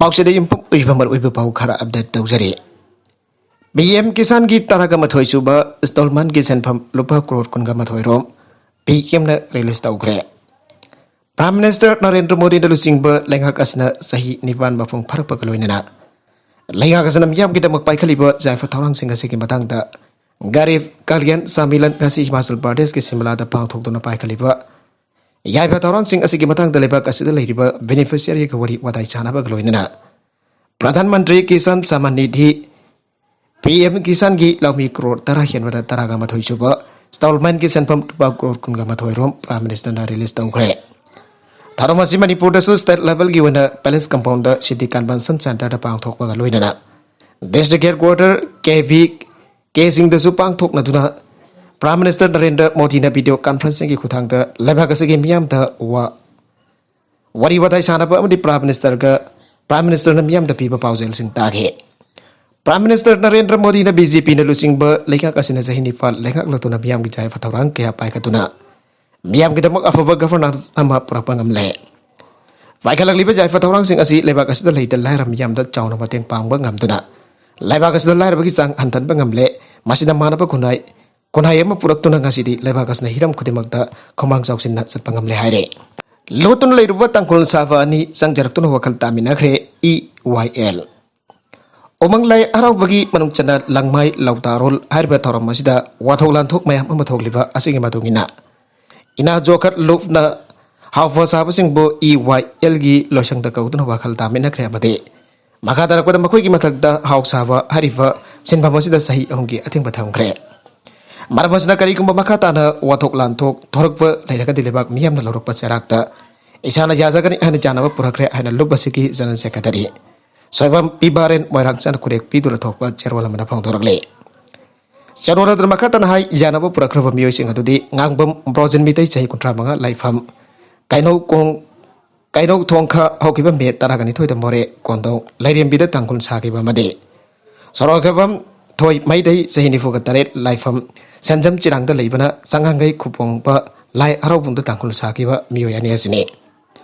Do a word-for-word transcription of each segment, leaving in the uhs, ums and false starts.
ꯄꯥꯎꯁꯤꯗ ꯌꯨꯝꯐꯝ ꯑꯣꯏꯕ ꯃꯔꯨꯑꯣꯏꯕ ꯄꯥꯎ ꯈꯔ ꯑꯞꯗꯦꯠ ꯇꯧꯖꯔꯤ꯫ ꯄꯤ ꯑꯦꯝ ꯀꯤꯁꯥꯟꯒꯤ ꯇꯔꯥꯒ ꯃꯥꯊꯣꯏ ꯁꯨꯕ ꯏꯟꯁꯇꯣꯜꯃꯦꯟꯒꯤ ꯁꯦꯟꯐꯝ ꯂꯨꯄꯥ ꯀ꯭ꯔꯣꯔ ꯀꯨꯟꯒ ꯃꯥꯊꯣꯏ ꯔꯣꯝ ꯄꯤ ꯑꯦꯝꯅ ꯔꯤꯂꯤꯁ ꯇꯧꯈ꯭ꯔꯦ꯫ ꯄ꯭ꯔꯥꯏꯝ ꯃꯤꯅꯤꯁꯇꯔ ꯅꯔꯦꯟꯗ꯭ꯔ ꯃꯣꯗꯤꯅ ꯂꯨꯆꯤꯡꯕ ꯂꯩꯉꯥꯛ ꯑꯁꯤꯅ ꯆꯍꯤ ꯅꯤꯄꯥꯟ ꯃꯄꯨꯡ ꯐꯥꯔꯛꯄꯒ ꯂꯣꯏꯅꯅ ꯂꯩꯉꯥꯛ ꯑꯁꯤꯅ ꯃꯤꯌꯥꯝꯒꯤꯗꯃꯛ ꯄꯥꯏꯈꯠꯂꯤꯕ ꯌꯥꯏꯐ ꯊꯧꯔꯥꯡꯁꯤꯡ ꯑꯁꯤꯒꯤ ꯃꯇꯥꯡꯗ ꯒꯔꯤꯕ ꯀꯜꯌꯥꯟ ꯁꯥꯃꯤꯂꯟ ꯉꯁꯤ ꯍꯤꯃꯥꯆꯜ ꯄ꯭ꯔꯗꯦꯁꯀꯤ ꯁꯤꯝꯂꯥꯗ ꯄꯥꯡꯊꯣꯛꯇꯨꯅ ꯄꯥꯏꯈꯠꯂꯤꯕ ꯌꯥꯏꯐ ꯊꯧꯔꯥꯡꯁꯤꯡ ꯑꯁꯤꯒꯤ ꯃꯇꯥꯡꯗ ꯂꯩꯕꯥꯛ ꯑꯁꯤꯗ ꯂꯩꯔꯤꯕ ꯕꯦꯅꯤꯐꯤꯁꯤꯌꯥꯔꯤꯒ ꯋꯥꯔꯤ ꯋꯥꯇꯥꯏ ꯁꯥꯟꯅꯕꯒ ꯂꯣꯏꯅꯅ ꯄ꯭ꯔꯙꯥꯟ ꯃꯟꯇ꯭ꯔꯤ ꯀꯤꯁꯥꯟ ꯁꯥꯃꯥꯟ ꯅꯤꯙꯤ, ꯄꯤ ꯑꯦꯝ ꯀꯤꯁꯥꯟꯒꯤ ꯂꯧꯃꯤ ꯀ꯭ꯔꯣꯔ ꯇꯔꯥ ꯍꯦꯟꯕꯗ ꯇꯔꯥꯒ ꯃꯥꯊꯣꯏ ꯁꯨꯕ ꯏꯟꯁꯇꯣꯜꯃꯦꯟꯒꯤ ꯁꯦꯟꯐꯝ ꯂꯨꯄꯥ ꯀ꯭ꯔꯣꯔ ꯀꯨꯟꯒ ꯃꯥꯊꯣꯏ ꯔꯣꯝ ꯄ꯭ꯔꯥꯏꯝ ꯃꯤꯅꯤꯁꯇꯔꯅ ꯔꯤꯂꯤꯁ ꯇꯧꯈ꯭ꯔꯦ꯫ ꯊꯧꯔꯝ ꯑꯁꯤ ꯃꯅꯤꯄꯨꯔꯗꯁꯨ ꯁ꯭ꯇꯦꯠ ꯂꯦꯚꯦꯜꯒꯤ ꯑꯣꯏꯅ ꯄꯦꯂꯦꯁ ꯀꯝꯄꯥꯎꯟꯗ ꯁꯤꯇꯤ ꯀꯟꯚꯦꯟꯁꯟ ꯁꯦꯟꯇꯔꯗ ꯄꯥꯡꯊꯣꯛꯄꯒ ꯂꯣꯏꯅꯅ ꯗꯤꯁꯇ꯭ꯔꯤꯛ ꯍꯦꯗꯀ꯭ꯋꯥꯇꯔ ꯀꯦ ꯚꯤ ꯀꯦꯁꯤꯡꯗꯁꯨ ꯄꯥꯡꯊꯣꯛꯅꯗꯨꯅ ꯄ꯭ꯔꯥꯏꯝ ꯃꯤꯅꯤꯁꯇꯔ ꯅꯔꯦꯟꯗ꯭ꯔ ꯃꯣꯗꯤꯅ ꯚꯤꯗꯤꯑꯣ ꯀꯟꯐꯔꯦꯟꯁꯤꯡꯒꯤ ꯈꯨꯠꯊꯥꯡꯗ ꯂꯩꯕꯥꯛ ꯑꯁꯤꯒꯤ ꯃꯤꯌꯥꯝꯗ ꯋꯥ ꯋꯥꯔꯤ ꯋꯥꯇꯥꯏ ꯁꯥꯟꯅꯕ ꯑꯃꯗꯤ ꯄ꯭ꯔꯥꯏꯝ ꯃꯤꯅꯤꯁꯇꯔꯒ, ꯄ꯭ꯔꯥꯏꯝ ꯃꯤꯅꯤꯁꯇꯔꯅ ꯃꯤꯌꯥꯝꯗ ꯄꯤꯕ ꯄꯥꯎꯖꯦꯜꯁꯤꯡ ꯇꯥꯈꯤ꯫ ꯄ꯭ꯔꯥꯏꯝ ꯃꯤꯅꯤꯁꯇꯔ ꯅꯔꯦꯟꯗ꯭ꯔ ꯃꯣꯗꯤꯅ ꯕꯤ ꯖꯦ ꯄꯤꯅ ꯂꯨꯆꯤꯡꯕ ꯂꯩꯉꯥꯛ ꯑꯁꯤꯅ ꯆꯍꯤ ꯅꯤꯄꯥꯟ ꯂꯩꯉꯥꯛꯂꯗꯨꯅ ꯃꯤꯌꯥꯝꯒꯤ ꯌꯥꯏꯐ ꯊꯧꯔꯥꯡ ꯀꯌꯥ ꯄꯥꯏꯈꯠꯇꯨꯅ ꯃꯤꯌꯥꯝꯒꯤꯗꯃꯛ ꯑꯐꯕ ꯒꯚꯔꯅꯥꯟꯁ ꯑꯃ ꯄꯨꯔꯛꯄ ꯉꯝꯂꯦ꯫ ꯄꯥꯏꯈꯠꯂꯛꯂꯤꯕ ꯌꯥꯏꯐ ꯊꯧꯔꯥꯡꯁꯤꯡ ꯑꯁꯤ ꯂꯩꯕꯥꯛ ꯑꯁꯤꯗ ꯂꯩꯇ ꯂꯥꯏꯔ ꯃꯤꯌꯥꯝꯗ ꯆꯥꯎꯅ ꯃꯇꯦꯡ ꯄꯥꯡꯕ ꯉꯝꯗꯨꯅ ꯂꯩꯕꯥꯛ ꯑꯁꯤꯗ ꯂꯥꯏꯔꯕꯒꯤ ꯆꯥꯡ ꯍꯟꯊꯍꯟꯕ ꯉꯝꯂꯦ꯫ ꯃꯁꯤꯅ ꯃꯥꯟꯅꯕ ꯈꯨꯟꯅꯥꯏ ꯈꯨꯟꯅꯥꯏ ꯑꯃ ꯄꯨꯔꯛꯇꯨꯅ ꯉꯁꯤꯗꯤ ꯂꯩꯕꯥꯛ ꯑꯁꯤꯅ ꯍꯤꯔꯝ ꯈꯨꯗꯤꯡꯃꯛꯇ ꯈꯣꯡꯃꯥꯡ ꯆꯥꯎꯁꯤꯟꯅ ꯆꯠꯄ ꯉꯝꯂꯦ ꯍꯥꯏꯔꯦ꯫ ꯂꯣꯠꯇꯨꯅ ꯂꯩꯔꯨꯕ ꯇꯥꯡꯈꯨꯜ ꯁꯥꯕ ꯑꯅꯤ ꯆꯪꯖꯔꯛꯇꯨꯅ ꯋꯥꯈꯜ ꯇꯥꯃꯤꯟꯅꯈ꯭ꯔꯦ꯫ ꯏ ꯋꯥꯏ ꯑꯦꯜ꯫ ꯎꯃꯪ ꯂꯥꯏ ꯍꯔꯥꯎꯕꯒꯤ ꯃꯅꯨꯡ ꯆꯟꯅ ꯂꯪꯃꯥꯏ ꯂꯧꯇꯥꯔꯣꯜ ꯍꯥꯏꯔꯤꯕ ꯊꯧꯔꯝ ꯑꯁꯤꯗ ꯋꯥꯊꯣꯛ ꯂꯥꯟꯊꯣꯛ ꯃꯌꯥꯝ ꯑꯃ ꯊꯣꯛꯂꯤꯕ ꯑꯁꯤꯒꯤ ꯃꯇꯨꯡ ꯏꯟꯅ ꯏꯅꯥ ꯖꯣꯈꯠ ꯂꯨꯞꯅ ꯍꯥꯎꯐ ꯁꯥꯕꯁꯤꯡꯕꯨ ꯏ ꯋꯥꯏ ꯑꯦꯜꯒꯤ ꯂꯣꯏꯁꯪꯗ ꯀꯧꯗꯨꯅ ꯋꯥꯈꯜ ꯇꯥꯃꯤꯟꯅꯈ꯭ꯔꯦ ꯑꯃꯗꯤ ꯃꯈꯥ ꯇꯥꯔꯛꯄꯗ ꯃꯈꯣꯏꯒꯤ ꯃꯊꯛꯇ ꯍꯥꯎ ꯁꯥꯕ ꯍꯥꯏꯔꯤꯕ ꯁꯤꯟꯐꯝ ꯑꯁꯤꯗ ꯆꯍꯤ ꯑꯍꯨꯝꯒꯤ ꯑꯊꯤꯡꯕ ꯊꯝꯈ꯭ꯔꯦ꯫ ꯃꯔꯝ ꯑꯁꯤꯅ ꯀꯔꯤꯒꯨꯝꯕ ꯃꯈꯥ ꯇꯥꯅ ꯋꯥꯊꯣꯛ ꯂꯥꯟꯊꯣꯛ ꯊꯣꯔꯛꯄ ꯂꯩꯔꯒꯗꯤ ꯂꯩꯕꯥꯛ ꯃꯤꯌꯥꯝꯅ ꯂꯧꯔꯛꯄ ꯆꯩꯔꯥꯛꯇ ꯏꯁꯥꯅ ꯌꯥꯖꯒꯅꯤ ꯍꯥꯏꯅ ꯌꯥꯅꯕ ꯄꯨꯔꯛꯈ꯭ꯔꯦ ꯍꯥꯏꯅ ꯂꯨꯞ ꯑꯁꯤꯒꯤ ꯖꯦꯅꯔꯦꯜ ꯁꯦꯀ꯭ꯔꯦꯇꯔꯤ ꯁꯣꯏꯕꯝ ꯏꯕꯥꯔꯦꯟ ꯃꯣꯏꯔꯥꯡꯆꯥꯟ ꯈꯨꯔꯦꯛ ꯄꯤꯗꯨꯅ ꯊꯣꯛꯄ ꯆꯦꯔꯣꯜ ꯑꯃꯅ ꯐꯣꯡꯗꯣꯔꯛꯂꯤ꯫ ꯆꯦꯔꯣꯜ ꯑꯗꯨꯅ ꯃꯈꯥ ꯇꯥꯅ ꯍꯥꯏ, ꯌꯥꯅꯕ ꯄꯨꯔꯛꯈ꯭ꯔꯕ ꯃꯤꯑꯣꯏꯁꯤꯡ ꯑꯗꯨꯗꯤ ꯉꯥꯡꯕꯝ ꯕ꯭ꯔꯣꯖꯤꯟ ꯃꯤꯇꯩ ꯆꯍꯤ ꯀꯨꯟꯊ꯭ꯔꯥ ꯃꯉꯥ ꯂꯥꯏꯐꯝ ꯀꯩꯅꯧ ꯀꯣꯡ ꯀꯩꯅꯧ ꯊꯣꯡꯈ ꯍꯧꯈꯤꯕ ꯃꯦ ꯇꯔꯥꯒ ꯅꯤꯊꯣꯏꯗ ꯃꯣꯔꯦ ꯀꯣꯟꯗꯣꯡ ꯂꯩꯔꯦꯝꯕꯤꯗ ꯇꯥꯡꯈꯨꯜ ꯁꯥꯈꯤꯕ ꯑꯃꯗꯤ ꯁꯣꯔꯣꯛꯈꯕꯝ ꯊꯣꯏ ꯃꯩꯗꯩ ꯆꯍꯤ ꯅꯤꯐꯨꯒ ꯇꯔꯦꯠ ꯂꯥꯏꯐꯝ ꯁꯦꯟꯖꯝ ꯆꯤꯔꯥꯡꯗ ꯂꯩꯕꯅ ꯆꯉꯥꯡꯒꯩ ꯈꯨꯄꯣꯡꯕ ꯂꯥꯏ ꯍꯔꯥꯎꯕꯨꯡꯗ ꯇꯥꯡꯈꯨꯜ ꯁꯥꯈꯤꯕ ꯃꯤꯑꯣꯏ ꯑꯅꯤ ꯑꯁꯤꯅꯤ꯫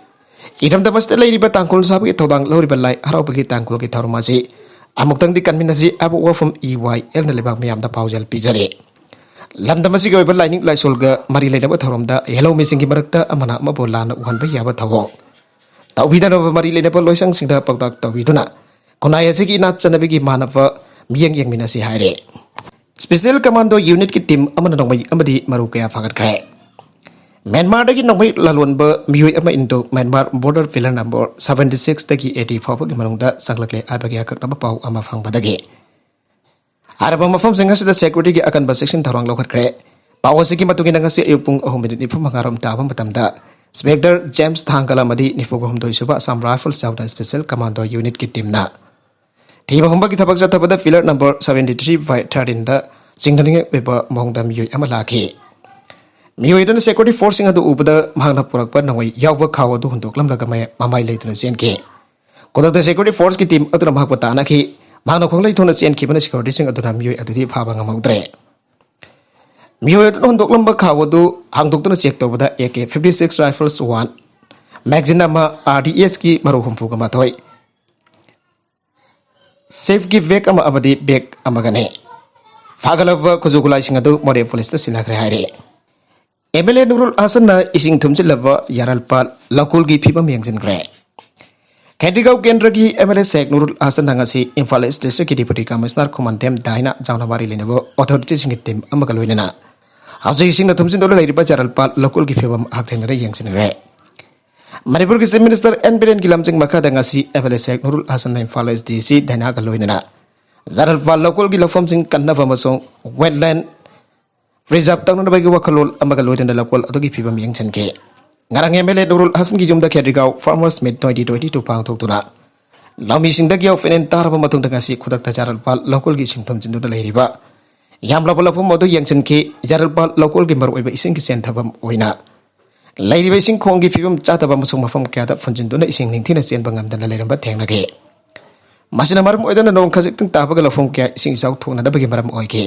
ꯏꯔꯝꯗꯝ ꯑꯁꯤꯗ ꯂꯩꯔꯤꯕ ꯇꯥꯡꯈꯨꯜ ꯁꯥꯕꯒꯤ ꯊꯧꯗꯥꯡ ꯂꯧꯔꯤꯕ ꯂꯥꯏ ꯍꯔꯥꯎꯕꯒꯤ ꯇꯥꯡꯈꯨꯜꯒꯤ ꯊꯧꯔꯝ ꯑꯁꯤ ꯑꯃꯨꯛꯇꯪꯗꯤ ꯀꯟꯃꯤꯟꯅꯁꯤ ꯍꯥꯏꯕ ꯋꯥꯐꯝ ꯏ ꯋꯥꯏ ꯑꯦꯜꯅ ꯂꯩꯕꯥꯛ ꯃꯤꯌꯥꯝꯗ ꯄꯥꯎꯖꯦꯜ ꯄꯤꯖꯔꯤ꯫ ꯂꯝꯗꯝ ꯑꯁꯤꯒꯤ ꯑꯣꯏꯕ ꯂꯥꯏꯅꯤꯡ ꯂꯥꯏꯁꯣꯜꯒ ꯃꯔꯤ ꯂꯩꯅꯕ ꯊꯧꯔꯝꯗ ꯌꯦꯜꯍꯧꯃꯤꯁꯤꯡꯒꯤ ꯃꯔꯛꯇ ꯑꯃꯅ ꯑꯃꯕꯨ ꯂꯥꯟꯅ ꯎꯍꯟꯕ ꯌꯥꯕ ꯊꯧꯑꯣꯡ ꯇꯧꯕꯤꯗꯅꯕ ꯃꯔꯤ ꯂꯩꯅꯕ ꯂꯣꯏꯁꯪꯁꯤꯡꯗ ꯄꯥꯎꯇꯥꯛ ꯇꯧꯕꯤꯗꯨꯅ ꯈꯨꯟꯅꯥꯏ ꯑꯁꯤꯒꯤ ꯏꯅꯥꯠ ꯆꯠꯅꯕꯤꯒꯤ ꯃꯥꯟꯅꯕ ꯃꯤꯠꯌꯦꯡ ꯌꯦꯡꯃꯤꯟꯅꯁꯤ ꯍꯥꯏꯔꯦ꯫ ꯁ꯭ꯄꯦꯁꯤꯌꯦꯜ ꯀꯃꯥꯟꯗꯣ ꯌꯨꯅꯤꯠꯀꯤ ꯇꯤꯝ ꯑꯃꯅ ꯅꯣꯡꯃꯩ ꯑꯃꯗꯤ ꯃꯔꯨ ꯀꯌꯥ ꯐꯥꯒꯠꯈ꯭ꯔꯦ꯫ ꯃ꯭ꯌꯥꯟꯃꯥꯔꯗꯒꯤ ꯅꯣꯡꯃꯩ ꯂꯂꯣꯟꯕ ꯃꯤꯑꯣꯏ ꯑꯃ Indo Myanmar border pillar number seventy ꯁꯤꯛꯁꯇꯒꯤ ꯑꯩꯠꯇꯤ ꯐꯥꯎꯕꯒꯤ ꯃꯅꯨꯡꯗ ꯆꯪꯂꯛꯂꯦ ꯍꯥꯏꯕꯒꯤ ꯑꯀꯛꯅꯕ ꯄꯥꯎ ꯑꯃ ꯐꯪꯕꯗꯒꯤ ꯍꯥꯏꯔꯕ ꯃꯐꯝꯁꯤꯡ ꯑꯁꯤꯗ ꯁꯦꯀ꯭ꯌꯨꯔꯤꯇꯤꯒꯤ ꯑꯀꯟꯕ ꯆꯦꯛꯁꯤꯟ ꯊꯧꯔꯥꯡ ꯂꯧꯈꯠꯈ꯭ꯔꯦ꯫ ꯄꯥꯎ ꯑꯁꯤꯒꯤ ꯃꯇꯨꯡ ꯏꯟꯅ ꯉꯁꯤ ꯑꯌꯨꯛ ꯄꯨꯡ ꯑꯍꯨꯝ ꯃꯤꯅꯤꯠ ꯅꯤꯐꯨ ꯃꯉꯥ ꯔꯣꯝ ꯇꯥꯕ ꯃꯇꯝꯗ ꯏꯟꯁꯄꯦꯛꯇꯔ ꯖꯦꯝꯁ ꯊꯥꯡꯒꯜ ꯑꯃꯗꯤ ꯅꯤꯐꯨ ꯍꯨꯝꯗꯣꯏ ꯁꯨꯕ ꯑꯁꯥꯝ ꯔꯥꯏꯐꯜꯁ ꯌꯥꯎꯅ ꯁ꯭ꯄꯦꯁꯤꯌꯦꯜ ꯀꯃꯥꯟꯗꯣ ꯌꯨꯅꯤꯠꯀꯤ ꯇꯤꯝꯅ ꯊꯤꯕ ꯍꯨꯝꯕꯒꯤ ꯊꯕꯛ ꯆꯠꯊꯕꯗ pillar number seventy three by ꯊꯥꯔꯇꯤꯟꯗ ꯆꯤꯡꯅꯅꯤꯡꯉꯥꯏ ꯑꯣꯏꯕ ꯃꯑꯣꯡꯗ ꯃꯤꯑꯣꯏ ꯑꯃ ꯂꯥꯛꯈꯤ꯫ ꯃꯤꯑꯣꯏ ꯑꯗꯨꯅ ꯁꯦꯀ꯭ꯌꯨꯔꯤꯇꯤ ꯐꯣꯔꯁꯁꯤꯡ ꯑꯗꯨ ꯎꯕꯗ ꯃꯍꯥꯛꯅ ꯄꯨꯔꯛꯄ ꯅꯣꯡꯃꯩ ꯌꯥꯎꯕ ꯈꯥꯎ ꯑꯗꯨ ꯍꯨꯟꯗꯣꯛꯂꯝꯂꯒ ꯃꯌꯥ-, ꯃꯃꯥꯏ ꯂꯩꯇꯨꯅ ꯆꯦꯟꯈꯤ꯫ ꯈꯨꯗꯛꯇ ꯁꯦꯀ꯭ꯌꯨꯔꯤꯇꯤ ꯐꯣꯔꯁꯀꯤ ꯇꯤꯝ ꯑꯗꯨꯅ ꯃꯍꯥꯛꯄꯨ ꯇꯥꯟꯅꯈꯤ꯫ ꯃꯍꯥꯛꯅ ꯈꯣꯡꯂꯩ ꯊꯣꯡꯅ ꯆꯦꯟꯈꯤꯕꯅ ꯁꯦꯀ꯭ꯌꯨꯔꯤꯇꯤꯁꯤꯡ ꯑꯗꯨꯅ ꯃꯤꯑꯣꯏ ꯑꯗꯨꯗꯤ ꯐꯥꯕ ꯉꯝꯍꯧꯗ꯭ꯔꯦ꯫ ꯃꯤꯑꯣꯏ ꯑꯗꯨꯅ ꯍꯨꯟꯗꯣꯛꯂꯝꯕ ꯈꯥꯎ ꯑꯗꯨ ꯍꯥꯡꯗꯣꯛꯇꯨꯅ ꯆꯦꯛ ꯇꯧꯕꯗ A K fifty six rifles one, magazine ꯑꯃ, ꯑꯥꯔ ꯗꯤ ꯑꯦꯁꯀꯤ ꯃꯔꯨ ꯍꯨꯝꯐꯨꯒ ꯃꯥꯊꯣꯏ, ꯁꯦꯐꯀꯤ ꯕꯦꯒ ꯑꯃ ꯑꯃꯗꯤ ꯕꯦꯒ ꯑꯃꯒꯅꯤ꯫ ꯐꯥꯒꯠꯂꯕ ꯈꯨꯠꯁꯨ ꯈꯨꯠꯂꯥꯏꯁꯤꯡ ꯑꯗꯨ ꯃꯣꯔꯦ ꯄꯨꯂꯤꯁꯇ ꯁꯤꯟꯅꯈ꯭ꯔꯦ ꯍꯥꯏꯔꯤ꯫ ꯑꯦꯝ ꯑꯦꯜ ꯑꯦ ꯅꯨꯔꯨꯜ ꯍꯥꯁꯟꯅ ꯏꯁꯤꯡ ꯊꯨꯝꯖꯤꯜꯂꯕ ꯌꯥꯔꯜꯄꯥꯜ ꯂꯧꯀꯣꯜꯒꯤ ꯐꯤꯕꯝ ꯌꯦꯡꯁꯤꯟꯈ꯭ꯔꯦ꯫ ꯈꯦꯇ꯭ꯔꯤꯒꯥꯎ ꯀꯦꯟꯗ꯭ꯔꯒꯤ ꯑꯦꯝ ꯑꯦꯜ ꯑꯦ ꯁꯦꯛ ꯅꯨꯔꯨꯜ ꯍꯥꯁꯟꯅ ꯉꯁꯤ ꯏꯝꯐꯥꯜ ꯏꯁ ꯗꯤꯁꯇ꯭ꯔꯤꯛꯀꯤ ꯗꯤꯄꯨꯇꯤ ꯀꯃꯤꯁꯅꯔ ꯈꯨꯃꯟꯊꯦꯝ ꯗꯥꯏꯅꯥ ꯖꯥꯎꯅ ꯃꯔꯤ ꯂꯩꯅꯕ ꯑꯣꯊꯣꯔꯤꯇꯤꯁꯤꯡꯒꯤ ꯇꯤꯝ ꯑꯃꯒ ꯂꯣꯏꯅꯅ ꯍꯧꯖꯤꯛ ꯏꯁꯤꯡꯅ ꯊꯨꯝꯖꯤꯟꯗꯨꯅ ꯂꯩꯔꯤꯕ ꯌꯥꯔꯜꯄꯥꯜ ꯂꯧꯀꯣꯜꯒꯤ ꯐꯤꯕꯝ ꯍꯛꯊꯦꯡꯅꯅ ꯌꯦꯡꯁꯤꯟꯈ꯭ꯔꯦ꯫ ꯃꯅꯤꯄꯨꯔꯒꯤ ꯆꯤꯐ ꯃꯤꯅꯤꯁꯇꯔ ꯑꯦꯟ ꯕꯤꯔꯦꯟꯒꯤ ꯂꯝꯖꯤꯡ ꯃꯈꯥꯗ ꯉꯁꯤ ꯑꯦꯝ ꯑꯦꯜ ꯑꯦ ꯁꯦꯛ ꯅꯨꯔꯨꯜ ꯍꯥꯁꯟꯅ ꯏꯝꯐꯥꯜ ꯏꯁ ꯗꯤ ꯁꯤ ꯗꯥꯏꯅꯥꯒ ꯂꯣꯏꯅꯅ ꯌꯥꯔꯜꯄꯥꯜ ꯂꯧꯀꯣꯜꯒꯤ ꯂꯧꯐꯝꯁꯤꯡ ꯀꯟꯅꯕ ꯑꯃꯁꯨꯡ ꯋꯦꯠꯂꯦꯟ ꯄ꯭ꯔꯤꯖꯥꯔꯚ ꯇꯧꯅꯅꯕꯒꯤ ꯋꯥꯈꯜꯂꯣꯟ ꯑꯃꯒ ꯂꯣꯏꯅꯅ ꯂꯧꯀꯣꯜ ꯑꯗꯨꯒꯤ ꯐꯤꯕꯝ ꯌꯦꯡꯁꯤꯟꯈꯤ꯫ ꯉꯔꯥꯡ ꯑꯦꯝ ꯑꯦꯜ ꯑꯦ ꯅꯨꯔꯨꯜ ꯍꯥꯁꯟꯒꯤ ꯌꯨꯝꯗ ꯈꯦꯇ꯭ꯔꯤꯒꯥꯎ ꯐꯥꯔꯃꯔꯁ ꯃꯤꯠ ꯇ꯭ꯋꯦꯟꯇꯤ ꯇ꯭ꯋꯦꯟꯇꯤ ꯇꯨ ꯄꯥꯡꯊꯣꯛꯇꯨꯅ ꯂꯧꯃꯤꯁꯤꯡꯗꯒꯤ ꯑꯣꯄꯤꯅꯤꯌꯟ ꯇꯥꯔꯕ ꯃꯇꯨꯡꯗ ꯉꯁꯤ ꯈꯨꯗꯛꯇ ꯌꯥꯔꯜꯄꯥꯜ ꯂꯧꯀꯣꯜꯒꯤ ꯏꯁꯤꯡ ꯊꯨꯝꯖꯤꯟꯗꯨꯅ ꯂꯩꯔꯤꯕ ꯌꯥꯝꯂꯕ ꯂꯧꯐꯝ ꯑꯗꯨ ꯌꯦꯡꯁꯤꯟꯈꯤ꯫ ꯌꯥꯔꯜꯄꯥꯜ ꯂꯧꯀꯣꯜꯒꯤ ꯃꯔꯨꯑꯣꯏꯕ ꯏꯁꯤꯡꯒꯤ ꯆꯦꯟꯊꯐꯝ ꯑꯣꯏꯅ ꯂꯩꯔꯤꯕ ꯏꯁꯤꯡ ꯈꯣꯡꯒꯤ ꯐꯤꯕꯝ ꯆꯥꯗꯕ ꯑꯃꯁꯨꯡ ꯃꯐꯝ ꯀꯌꯥꯗ ꯐꯨꯟꯖꯤꯟꯗꯨꯅ ꯏꯁꯤꯡ ꯅꯤꯡꯊꯤꯅ ꯆꯦꯟꯕ ꯉꯝꯗꯅ ꯂꯩꯔꯝꯕ ꯊꯦꯡꯅꯈꯤ꯫ ꯃꯁꯤꯅ ꯃꯔꯝ ꯑꯣꯏꯗꯨꯅ ꯅꯣꯡ ꯈꯖꯤꯛꯇꯪ ꯇꯥꯕꯒ ꯂꯧꯐꯝ ꯀꯌꯥ ꯏꯁꯤꯡ ꯏꯆꯥꯎ ꯊꯣꯛꯅꯅꯕꯒꯤ ꯃꯔꯝ ꯑꯣꯏꯈꯤ꯫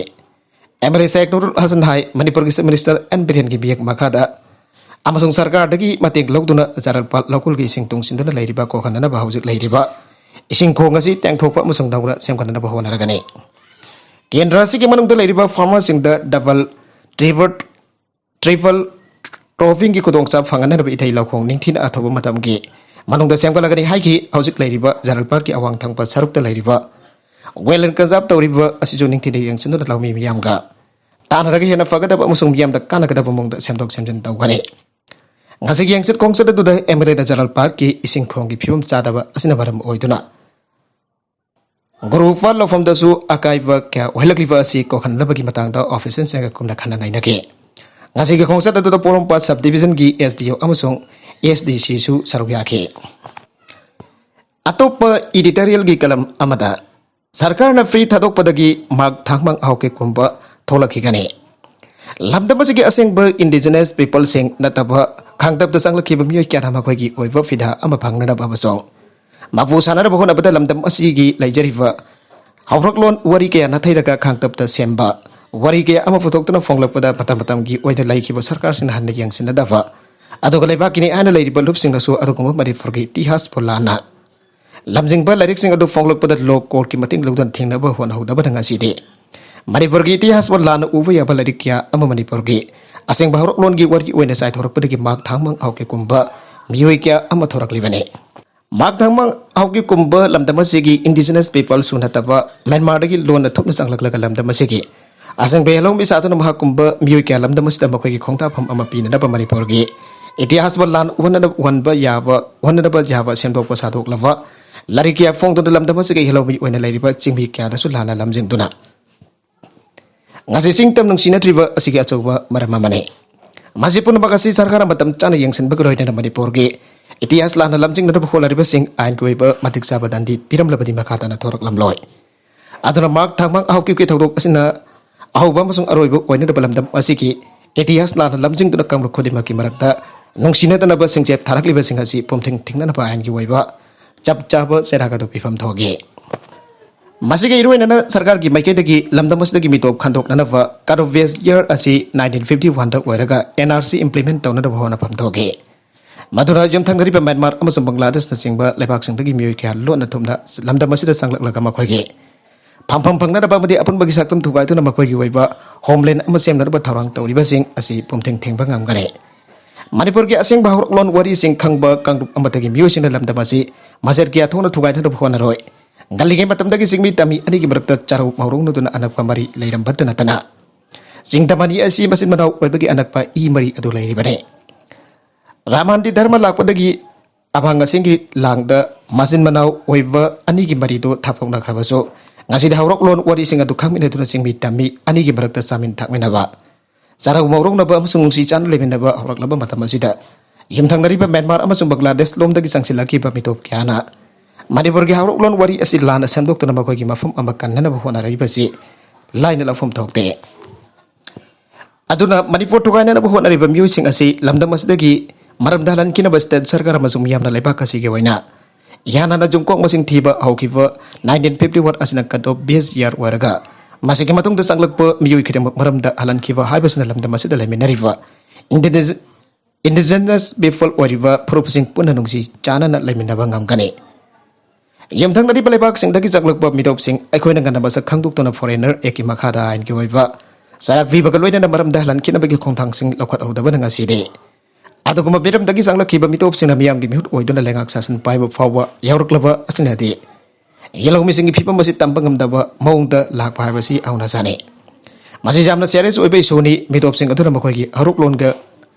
ꯑꯦꯝ ꯑꯦꯜ ꯑꯦ ꯁꯦꯛ ꯅꯨꯔꯨꯜ ꯍꯥꯁꯟ ꯍꯥꯏ, ꯃꯅꯤꯄꯨꯔꯒꯤ ꯆꯤꯐ ꯃꯤꯅꯤꯁꯇꯔ ꯑꯦꯟ ꯕꯤꯔꯦꯟꯒꯤ ꯃꯤꯌꯦꯛ ꯃꯈꯥꯗ ꯑꯃꯁꯨꯡ ꯁꯔꯀꯥꯔꯗꯒꯤ ꯃꯇꯦꯡ ꯂꯧꯗꯨꯅ ꯖꯔꯜꯄꯥꯜ ꯂꯧꯀꯨꯜꯒꯤ ꯏꯁꯤꯡ ꯇꯨꯡꯁꯤꯟꯗꯨꯅ ꯂꯩꯔꯤꯕ ꯀꯣꯛꯍꯟꯅꯅꯕ ꯍꯧꯖꯤꯛ ꯂꯩꯔꯤꯕ ꯏꯁꯤꯡ ꯈꯣꯡ ꯑꯁꯤ ꯇꯦꯡꯊꯣꯛꯄ ꯑꯃꯁꯨꯡ ꯅꯧꯅ ꯁꯦꯝꯒꯠꯅꯅꯕ ꯍꯣꯠꯅꯔꯒꯅꯤ꯫ ꯀꯦꯟꯗ꯭ꯔ ꯑꯁꯤꯒꯤ ꯃꯅꯨꯡꯗ ꯂꯩꯔꯤꯕ ꯐꯥꯔꯃꯔꯁꯤꯡꯗ ꯗꯕꯜ, ꯇ꯭ꯔꯤꯕꯜ, ꯇ꯭ꯔꯤꯕꯜ ꯀ꯭ꯔꯣꯞꯄꯤꯡꯒꯤ ꯈꯨꯗꯣꯡꯆꯥꯕ ꯐꯪꯍꯟꯅꯅꯕ ꯏꯊꯩ ꯂꯧꯈꯣꯡ ꯅꯤꯡꯊꯤꯅ ꯑꯊꯨꯕ ꯃꯇꯝꯒꯤ ꯃꯅꯨꯡꯗ ꯁꯦꯝꯒꯠꯂꯒꯅꯤ ꯍꯥꯏꯈꯤ꯫ ꯍꯧꯖꯤꯛ ꯂꯩꯔꯤꯕ ꯖꯔꯜꯄꯥꯜꯒꯤ ꯑꯋꯥꯡ ꯊꯪꯕ ꯁꯔꯨꯛꯇ ꯂꯩꯔꯤꯕ ꯋꯦꯠꯂꯦꯟ ꯀꯟꯖꯥꯔꯚ ꯇꯧꯔꯤꯕ ꯑꯁꯤꯁꯨ ꯅꯤꯡꯊꯤꯅ ꯌꯦꯡꯁꯤꯟꯗꯨꯅ ꯂꯧꯃꯤ ꯃꯤꯌꯥꯝꯒ ꯇꯥꯟꯅꯔꯒ ꯍꯦꯟꯅ ꯐꯒꯗꯕ ꯑꯃꯁꯨꯡ ꯃꯤꯌꯥꯝꯗ ꯀꯥꯟꯅꯒꯗꯕ ꯃꯑꯣꯡꯗ ꯁꯦꯝꯗꯣꯛ ꯁꯦꯝꯖꯤꯟ ꯇꯧꯒꯅꯤ꯫ ꯉꯁꯤꯒꯤ ꯌꯦꯡꯆꯠ ꯈꯣꯡꯆꯠ ꯑꯗꯨꯗ ꯑꯦꯝ ꯑꯦꯜ ꯑꯦꯅ ꯖꯔꯜꯄꯥꯜꯒꯤ ꯏꯁꯤꯡ ꯈꯣꯡꯒꯤ ꯐꯤꯕꯝ ꯆꯥꯗꯕ ꯑꯁꯤꯅ ꯃꯔꯝ ꯑꯣꯏꯗꯨꯅ ꯒꯨꯔꯨ ꯄꯥꯜ ꯂꯧꯐꯝꯗꯁꯨ ꯑꯀꯥꯏꯕ ꯀꯌꯥ ꯑꯣꯏꯍꯜꯂꯛꯂꯤꯕ ꯑꯁꯤ ꯀꯣꯛꯍꯟꯅꯕꯒꯤ ꯃꯇꯥꯡꯗ ꯑꯣꯐꯤꯁꯤꯌꯦꯜꯁꯤꯡꯒ ꯀꯨꯞꯅ ꯈꯟꯅ ꯅꯩꯅꯈꯤ꯫ ꯉꯁꯤꯒꯤ ꯈꯣꯡꯆꯠ ꯑꯗꯨꯗ ꯄꯣꯔꯣꯝꯄꯥꯠ ꯁꯕ ꯗꯤꯕꯤꯖꯟꯒꯤ ꯑꯦꯁ ꯗꯤ ꯑꯣ ꯑꯃꯁꯨꯡ ꯑꯦꯁ ꯗꯤ ꯁꯤꯁꯨ ꯁꯔꯨꯛ ꯌꯥꯈꯤ꯫ ꯑꯇꯣꯞꯄ ꯏꯗꯤꯇꯣꯔꯤꯌꯦꯜꯒꯤ ꯀꯂꯝ ꯑꯃꯗ, ꯁꯔꯀꯥꯔꯅ ꯐ꯭ꯔꯤ ꯊꯥꯗꯣꯛꯄꯗꯒꯤ ꯃꯥꯛ ꯊꯥꯡꯃꯥꯡ ꯑꯍꯥꯎꯀꯤꯞ ꯀꯨꯝꯕ ꯊꯣꯛꯂꯛꯈꯤꯒꯅꯤ꯫ ꯂꯝꯗꯝ ꯑꯁꯤꯒꯤ ꯑꯁꯦꯡꯕ ꯏꯟꯗꯤꯖꯤꯅꯁ ꯄꯤꯄꯜꯁꯤꯡ ꯅꯠꯇꯕ ꯈꯥꯡꯇꯞꯇ ꯆꯪꯂꯛꯈꯤꯕ ꯃꯤꯑꯣꯏ ꯀꯌꯥꯅ ꯃꯈꯣꯏꯒꯤ ꯑꯣꯏꯕ ꯐꯤꯗꯥ ꯑꯃ ꯐꯪꯅꯅꯕ ꯑꯃꯁꯨꯡ ꯃꯄꯨ ꯁꯥꯅꯅꯕ ꯍꯣꯠꯅꯕꯗ ꯂꯝꯗꯝ ꯑꯁꯤꯒꯤ ꯂꯩꯖꯔꯤꯕ ꯍꯧꯔꯛꯂꯣꯟ ꯋꯥꯔꯤ ꯀꯌꯥ ꯅꯥꯊꯩꯔꯒ ꯈꯥꯡꯇꯞꯇ ꯁꯦꯝꯕ ꯋꯥꯔꯤ ꯀꯌꯥ ꯑꯃ ꯄꯨꯊꯣꯛꯇꯨꯅ ꯐꯣꯡꯂꯛꯄꯗ ꯃꯇꯝ ꯃꯇꯝꯒꯤ ꯑꯣꯏꯅ ꯂꯩꯈꯤꯕ ꯁꯔꯀꯥꯔꯁꯤꯡꯅ ꯍꯟꯅ ꯌꯦꯡꯁꯤꯟꯅꯗꯕ, ꯑꯗꯨꯒ ꯂꯩꯕꯥꯛꯀꯤꯅꯤ ꯍꯥꯏꯅ ꯂꯩꯔꯤꯕ ꯂꯨꯞꯁꯤꯡꯅꯁꯨ ꯑꯗꯨꯒꯨꯝꯕ ꯃꯅꯤꯄꯨꯔꯒꯤ ꯏꯇꯤꯍꯥꯁꯄꯨ ꯂꯥꯟꯅ ꯂꯝꯖꯤꯡꯕ ꯂꯥꯏꯔꯤꯛꯁꯤꯡ ꯑꯗꯨ ꯐꯣꯡꯂꯛꯄꯗ ꯂꯣ ꯀꯣꯔꯠꯀꯤ ꯃꯇꯦꯡ ꯂꯧꯗꯨꯅ ꯊꯤꯡꯅꯕ ꯍꯣꯠꯅꯍꯧꯗꯕꯅ ꯉꯁꯤꯗꯤ ꯃꯅꯤꯄꯨꯔꯒꯤ ꯏꯇꯤꯍꯥꯁꯄꯨ ꯂꯥꯟꯅ ꯎꯕ ꯌꯥꯕ ꯂꯥꯏꯔꯤꯛ ꯀꯌꯥ ꯑꯃ ꯃꯅꯤꯄꯨꯔꯒꯤ ꯑꯁꯦꯡꯕ ꯍꯧꯔꯛꯂꯣꯟꯒꯤ ꯋꯥꯔꯤ ꯑꯣꯏꯅ ꯆꯥꯏꯊꯣꯔꯛꯄꯗꯒꯤ ꯃꯥꯛ ꯊꯥꯡꯃꯥꯡ ꯑꯍꯥꯎꯀꯤꯞ ꯀꯨꯝꯕ ꯃꯤꯑꯣꯏ ꯀꯌꯥ ꯑꯃ ꯊꯣꯔꯛꯂꯤꯕꯅꯤ꯫ ꯃꯥꯛ ꯊꯥꯡꯃꯥꯡ ꯑꯍꯥꯎꯀꯤꯞ ꯀꯨꯝꯕ ꯂꯝꯗꯝ ꯑꯁꯤꯒꯤ ꯏꯟꯗꯤꯖꯤꯅꯁ ꯄꯤꯄꯜꯁꯨ ꯅꯠꯇꯕ ꯃ꯭ꯌꯥꯟꯃꯥꯔꯗꯒꯤ ꯂꯣꯟꯅ ꯊꯨꯞꯅ ꯆꯪꯂꯛꯂꯒ ꯂꯝꯗꯝ ꯑꯁꯤꯒꯤ ꯑꯁꯦꯡꯕ ꯌꯦꯜꯍꯧꯃꯤ ꯁꯥꯗꯨꯅ ꯃꯍꯥꯛꯀꯨꯝꯕ ꯃꯤꯑꯣꯏ ꯀꯌꯥ ꯂꯝꯗꯝ ꯑꯁꯤꯗ ꯃꯈꯣꯏꯒꯤ ꯈꯣꯡꯗꯥꯐꯝ ꯑꯃ ꯄꯤꯅꯅꯕ ꯃꯅꯤꯄꯨꯔꯒꯤ ꯏꯇꯤꯍꯥꯁꯄꯨ ꯂꯥꯟ ꯎꯍꯟꯅꯕ, ꯎꯍꯟꯕ ꯌꯥꯕ, ꯎꯍꯟꯅꯕ ꯌꯥꯕ ꯁꯦꯝꯗꯣꯛꯄ ꯁꯥꯗꯣꯛꯂꯕ ꯂꯥꯏꯔꯤꯛ ꯀꯌꯥ ꯐꯣꯡꯗꯨꯅ ꯂꯝꯗꯝ ꯑꯁꯤꯒꯤ ꯌꯦꯜꯍꯧꯃꯤ ꯑꯣꯏꯅ ꯂꯩꯔꯤꯕ ꯆꯤꯡꯃꯤ ꯀꯌꯥꯗꯁꯨ ꯂꯥꯟꯅ ꯂꯝꯖꯤꯡꯗꯨꯅ ꯉꯁꯤ ꯆꯤꯡꯇꯝ ꯅꯨꯡꯁꯤꯅꯗ꯭ꯔꯤꯕ ꯑꯁꯤꯒꯤ ꯑꯆꯧꯕ ꯃꯔꯝ ꯑꯃꯅꯤ꯫ ꯃꯁꯤ ꯄꯨꯝꯅꯃꯛ ꯑꯁꯤ ꯁꯔꯀꯥꯔꯅ ꯃꯇꯝ ꯆꯥꯅ ꯌꯦꯡꯁꯤꯟꯕꯒ ꯂꯣꯏꯅꯅ ꯃꯅꯤꯄꯨꯔꯒꯤ ꯏꯇꯤꯍꯥꯁ ꯂꯥꯟꯅ ꯂꯝꯖꯤꯡꯅꯅꯕ ꯍꯣꯠꯅꯔꯤꯕꯁꯤꯡ ꯑꯥꯏꯟꯒꯤ ꯑꯣꯏꯕ ꯃꯇꯤꯛ ꯆꯥꯕ ꯗꯟꯗꯤ ꯄꯤꯔꯝꯂꯕꯗꯤ ꯃꯈꯥ ꯇꯥꯅ ꯊꯣꯔꯛꯂꯝꯂꯣꯏ꯫ ꯑꯗꯨꯅ ꯃꯥꯛ ꯊꯥꯡꯃꯥꯡ ꯑꯍꯥꯎꯀꯤꯞꯀꯤ ꯊꯧꯗꯣꯛ ꯑꯁꯤꯅ ꯑꯍꯧꯕ ꯑꯃꯁꯨꯡ ꯑꯔꯣꯏꯕ ꯑꯣꯏꯅꯅꯕ ꯂꯝꯗꯝ ꯑꯁꯤꯒꯤ ꯏꯇꯤꯍꯥꯁ ꯂꯥꯟꯅ ꯂꯝꯖꯤꯡꯗꯨꯅ ꯀꯥꯡꯂꯨꯞ ꯈꯨꯗꯤꯡꯃꯛꯀꯤ ꯃꯔꯛꯇ ꯅꯨꯡꯁꯤꯅꯗꯅꯕ ꯁꯤꯡꯆꯦꯞ ꯊꯥꯔꯛꯂꯤꯕꯁꯤꯡ ꯑꯁꯤ ꯄꯨꯝꯊꯤꯡ ꯊꯤꯡꯅꯅꯕ ꯑꯥꯏꯟꯒꯤ ꯑꯣꯏꯕ ꯆꯞ ꯆꯥꯕ ꯆꯩꯔꯥꯛ ꯑꯗꯨ ꯄꯤꯐꯝ ꯊꯣꯛꯏ꯫ ꯃꯁꯤꯒ ꯏꯔꯣꯏꯅꯅ ꯁꯔꯀꯥꯔꯒꯤ ꯃꯥꯏꯀꯩꯗꯒꯤ ꯂꯝꯗꯝ ꯑꯁꯤꯗꯒꯤ ꯃꯤꯇꯣꯞ ꯈꯟꯗꯣꯛꯅꯅꯕ cut off base year ꯑꯁꯤ nineteen fifty one ꯗ ꯑꯣꯏꯔꯒ N R C implement ꯇꯧꯅꯅꯕ ꯍꯣꯠꯅꯐꯝ ꯊꯣꯛꯈꯤ꯫ ꯃꯗꯨꯅ ꯌꯨꯝꯊꯪꯅꯔꯤꯕ ꯃ꯭ꯌꯥꯟꯃꯥꯔ ꯑꯃꯁꯨꯡ ꯕꯪꯒ꯭ꯂꯥꯗꯦꯁꯅꯆꯤꯡꯕ ꯂꯩꯕꯥꯛꯁꯤꯡꯗꯒꯤ ꯃꯤꯑꯣꯏ ꯀꯌꯥ ꯂꯣꯟꯅ ꯊꯨꯞꯅ ꯂꯝꯗꯝ ꯑꯁꯤꯗ ꯆꯪꯂꯛꯂꯒ ꯃꯈꯣꯏꯒꯤ ꯐꯝꯐꯝ ꯐꯪꯅꯅꯕ ꯑꯃꯗꯤ ꯑꯄꯨꯟꯕꯒꯤ ꯁꯛꯇꯝ ꯊꯨꯒꯥꯏꯗꯨꯅ ꯃꯈꯣꯏꯒꯤ ꯑꯣꯏꯕ homeland ꯑꯃ ꯁꯦꯝꯅꯅꯕ ꯊꯧꯔꯥꯡ ꯇꯧꯔꯤꯕꯁꯤꯡ ꯑꯁꯤ ꯄꯨꯝꯊꯦꯡ ꯊꯦꯡꯕ ꯉꯝꯒꯅꯤ꯫ ꯃꯅꯤꯄꯨꯔꯒꯤ ꯑꯁꯦꯡꯕ ꯍꯧꯔꯛꯂꯣꯟ ꯋꯥꯔꯤꯁꯤꯡ ꯈꯪꯕ ꯀꯥꯡꯂꯨꯞ ꯑꯃꯠꯇꯒꯤ ꯃꯤꯑꯣꯏꯁꯤꯡꯅ ꯂꯝꯗꯝ ꯑꯁꯤ ꯃꯆꯦꯠ ꯀꯌꯥ ꯊꯣꯛꯅ ꯊꯨꯒꯥꯏꯅꯅꯕ ꯍꯣꯠꯅꯔꯣꯏ꯫ ꯉꯜꯂꯤꯉꯩ ꯃꯇꯝꯗꯒꯤ ꯆꯤꯡꯃꯤ ꯇꯝꯃꯤ ꯑꯅꯤꯒꯤ ꯃꯔꯛꯇ ꯆꯥꯔꯧ ꯃꯥꯎꯔꯧꯅꯗꯨꯅ ꯑꯅꯛꯄ ꯃꯔꯤ ꯂꯩꯔꯝꯕꯇ ꯅꯠꯇꯅ, ꯆꯤꯡꯗꯝ ꯑꯅꯤ ꯑꯁꯤ ꯃꯆꯤꯟ ꯃꯅꯥꯎ ꯑꯣꯏꯕꯒꯤ ꯑꯅꯛꯄ ꯏ ꯃꯔꯤ ꯑꯗꯨ ꯂꯩꯔꯤꯕꯅꯤ꯫ ꯔꯥꯃꯥꯟꯗꯤ ꯙꯔꯃ ꯂꯥꯛꯄꯗꯒꯤ ꯑꯃꯥꯡ ꯑꯁꯦꯡꯒꯤ ꯂꯥꯡꯗ ꯃꯆꯤꯟ ꯃꯅꯥꯎ ꯑꯣꯏꯕ ꯑꯅꯤꯒꯤ ꯃꯔꯤꯗꯨ ꯊꯥꯞꯗꯣꯛꯅꯈ꯭ꯔꯕꯁꯨ, ꯉꯁꯤꯗꯤ ꯍꯧꯔꯛꯂꯣꯟ ꯋꯥꯔꯤꯁꯤꯡ ꯑꯗꯨ ꯈꯪꯃꯤꯟꯅꯗꯨꯅ ꯆꯤꯡꯃꯤ ꯇꯝꯃꯤ ꯑꯅꯤꯒꯤ ꯃꯔꯛꯇ ꯆꯥꯃꯤꯟ ꯊꯛꯃꯤꯟꯅꯕ, ꯆꯥꯔꯧ ꯃꯧꯔꯧꯅꯕ ꯑꯃꯁꯨꯡ ꯅꯨꯡꯁꯤ ꯆꯥꯟꯅ ꯂꯩꯃꯤꯟꯅꯕ ꯍꯧꯔꯛꯂꯕ ꯃꯇꯝ ꯑꯁꯤꯗ, ꯌꯨꯝꯊꯪꯅꯔꯤꯕ ꯃ꯭ꯌꯥꯟꯃꯥꯔ ꯑꯃꯁꯨꯡ ꯕꯪꯒ꯭ꯂꯥꯗꯦꯁ ꯂꯣꯝꯗꯒꯤ ꯆꯪꯁꯤꯜꯂꯛꯈꯤꯕ ꯃꯤꯇꯣꯞ ꯀꯌꯥꯅ ꯃꯅꯤꯄꯨꯔꯒꯤ ꯍꯧꯔꯛꯂꯣꯟ ꯋꯥꯔꯤ ꯑꯁꯤ ꯂꯥꯟꯅ ꯁꯦꯝꯗꯣꯛꯇꯨꯅ ꯃꯈꯣꯏꯒꯤ ꯃꯐꯝ ꯑꯃ ꯀꯟꯅꯅꯕ ꯍꯣꯠꯅꯔꯛꯏꯕꯁꯤ ꯂꯥꯏꯅ ꯂꯧꯐꯝ ꯊꯣꯛꯇꯦ꯫ ꯑꯗꯨꯅ ꯃꯅꯤꯄꯨꯔ ꯊꯨꯒꯥꯏꯅꯅꯕ ꯍꯣꯠꯅꯔꯤꯕ ꯃꯤꯑꯣꯏꯁꯤꯡ ꯑꯁꯤ ꯂꯝꯗꯝ ꯑꯁꯤꯗꯒꯤ ꯃꯔꯝꯗ ꯍꯜꯍꯟꯈꯤꯅꯕ ꯁ꯭ꯇꯦꯠ ꯁꯔꯀꯥꯔ ꯑꯃꯁꯨꯡ ꯃꯤꯌꯥꯝꯅ ꯂꯩꯕꯥꯛ ꯑꯁꯤꯒꯤ ꯑꯣꯏꯅ ꯌꯥꯅꯅ ꯌꯨꯝꯀꯣꯛ ꯃꯁꯤꯡ ꯊꯤꯕ ꯍꯧꯈꯤꯕ nineteen fifty one ꯑꯁꯤꯅ cut off base year ꯑꯣꯏꯔꯒ, ꯃꯁꯤꯒꯤ ꯃꯇꯨꯡꯗ ꯆꯪꯂꯛꯄ ꯃꯤꯑꯣꯏ ꯈꯨꯗꯤꯡꯃꯛ ꯃꯔꯝꯗ ꯍꯜꯍꯟꯈꯤꯕ ꯍꯥꯏꯕꯁꯤꯅ ꯂꯝꯗꯝ ꯑꯁꯤꯗ ꯂꯩꯃꯤꯟꯅꯔꯤꯕ indigenous, indigenous people ꯑꯣꯏꯔꯤꯕ ꯐꯨꯔꯨꯞꯁꯤꯡ ꯄꯨꯟꯅ ꯅꯨꯡꯁꯤ ꯆꯥꯟꯅꯅ ꯂꯩꯃꯤꯟꯅꯕ ꯉꯝꯒꯅꯤ꯫ ꯌꯨꯝꯊꯪꯅꯔꯤꯕ ꯂꯩꯕꯥꯛꯁꯤꯡꯗꯒꯤ ꯆꯪꯂꯛꯄ ꯃꯤꯇꯣꯞꯁꯤꯡ ꯑꯩꯈꯣꯏꯅ ꯉꯟꯅ ꯃꯁꯛ ꯈꯪꯗꯣꯛꯇꯨꯅ Foreigner Act ꯀꯤ ꯃꯈꯥꯗ ꯑꯥꯏꯟꯒꯤ ꯑꯣꯏꯕ ꯆꯔꯥꯛ ꯄꯤꯕꯒ ꯂꯣꯏꯅꯅ ꯃꯔꯝꯗ ꯍꯜꯍꯟꯈꯤꯅꯕꯒꯤ ꯈꯣꯡꯊꯥꯡꯁꯤꯡ ꯂꯧꯈꯠꯍꯧꯗꯕꯅ ꯉꯁꯤꯗꯤ ꯑꯗꯨꯒꯨꯝꯕ ꯃꯤꯔꯝꯗꯒꯤ ꯆꯪꯂꯛꯈꯤꯕ ꯃꯤꯇꯣꯞꯁꯤꯡꯅ ꯃꯤꯌꯥꯝꯒꯤ ꯃꯤꯍꯨꯠ ꯑꯣꯏꯗꯨꯅ ꯂꯩꯉꯥꯛ ꯁꯥꯁꯟ ꯄꯥꯏꯕ ꯐꯥꯎꯕ ꯌꯥꯎꯔꯛꯂꯕ ꯑꯁꯤꯅꯗꯤ ꯌꯦꯜꯍꯧꯃꯤꯁꯤꯡꯒꯤ ꯐꯤꯕꯝ ꯑꯁꯤ ꯇꯝꯕ ꯉꯝꯗꯕ ꯃꯑꯣꯡꯗ ꯂꯥꯛꯄ ꯍꯥꯏꯕꯁꯤ ꯍꯧꯅ ꯁꯥꯅꯤ꯫ ꯃꯁꯤ ꯌꯥꯝꯅ serious ꯑꯣꯏꯕ issue ꯅꯤ꯫ ꯃꯤꯇꯣꯞꯁꯤꯡ ꯑꯗꯨꯅ ꯃꯈꯣꯏꯒꯤ ꯍꯧꯔꯛꯂꯣꯟꯒ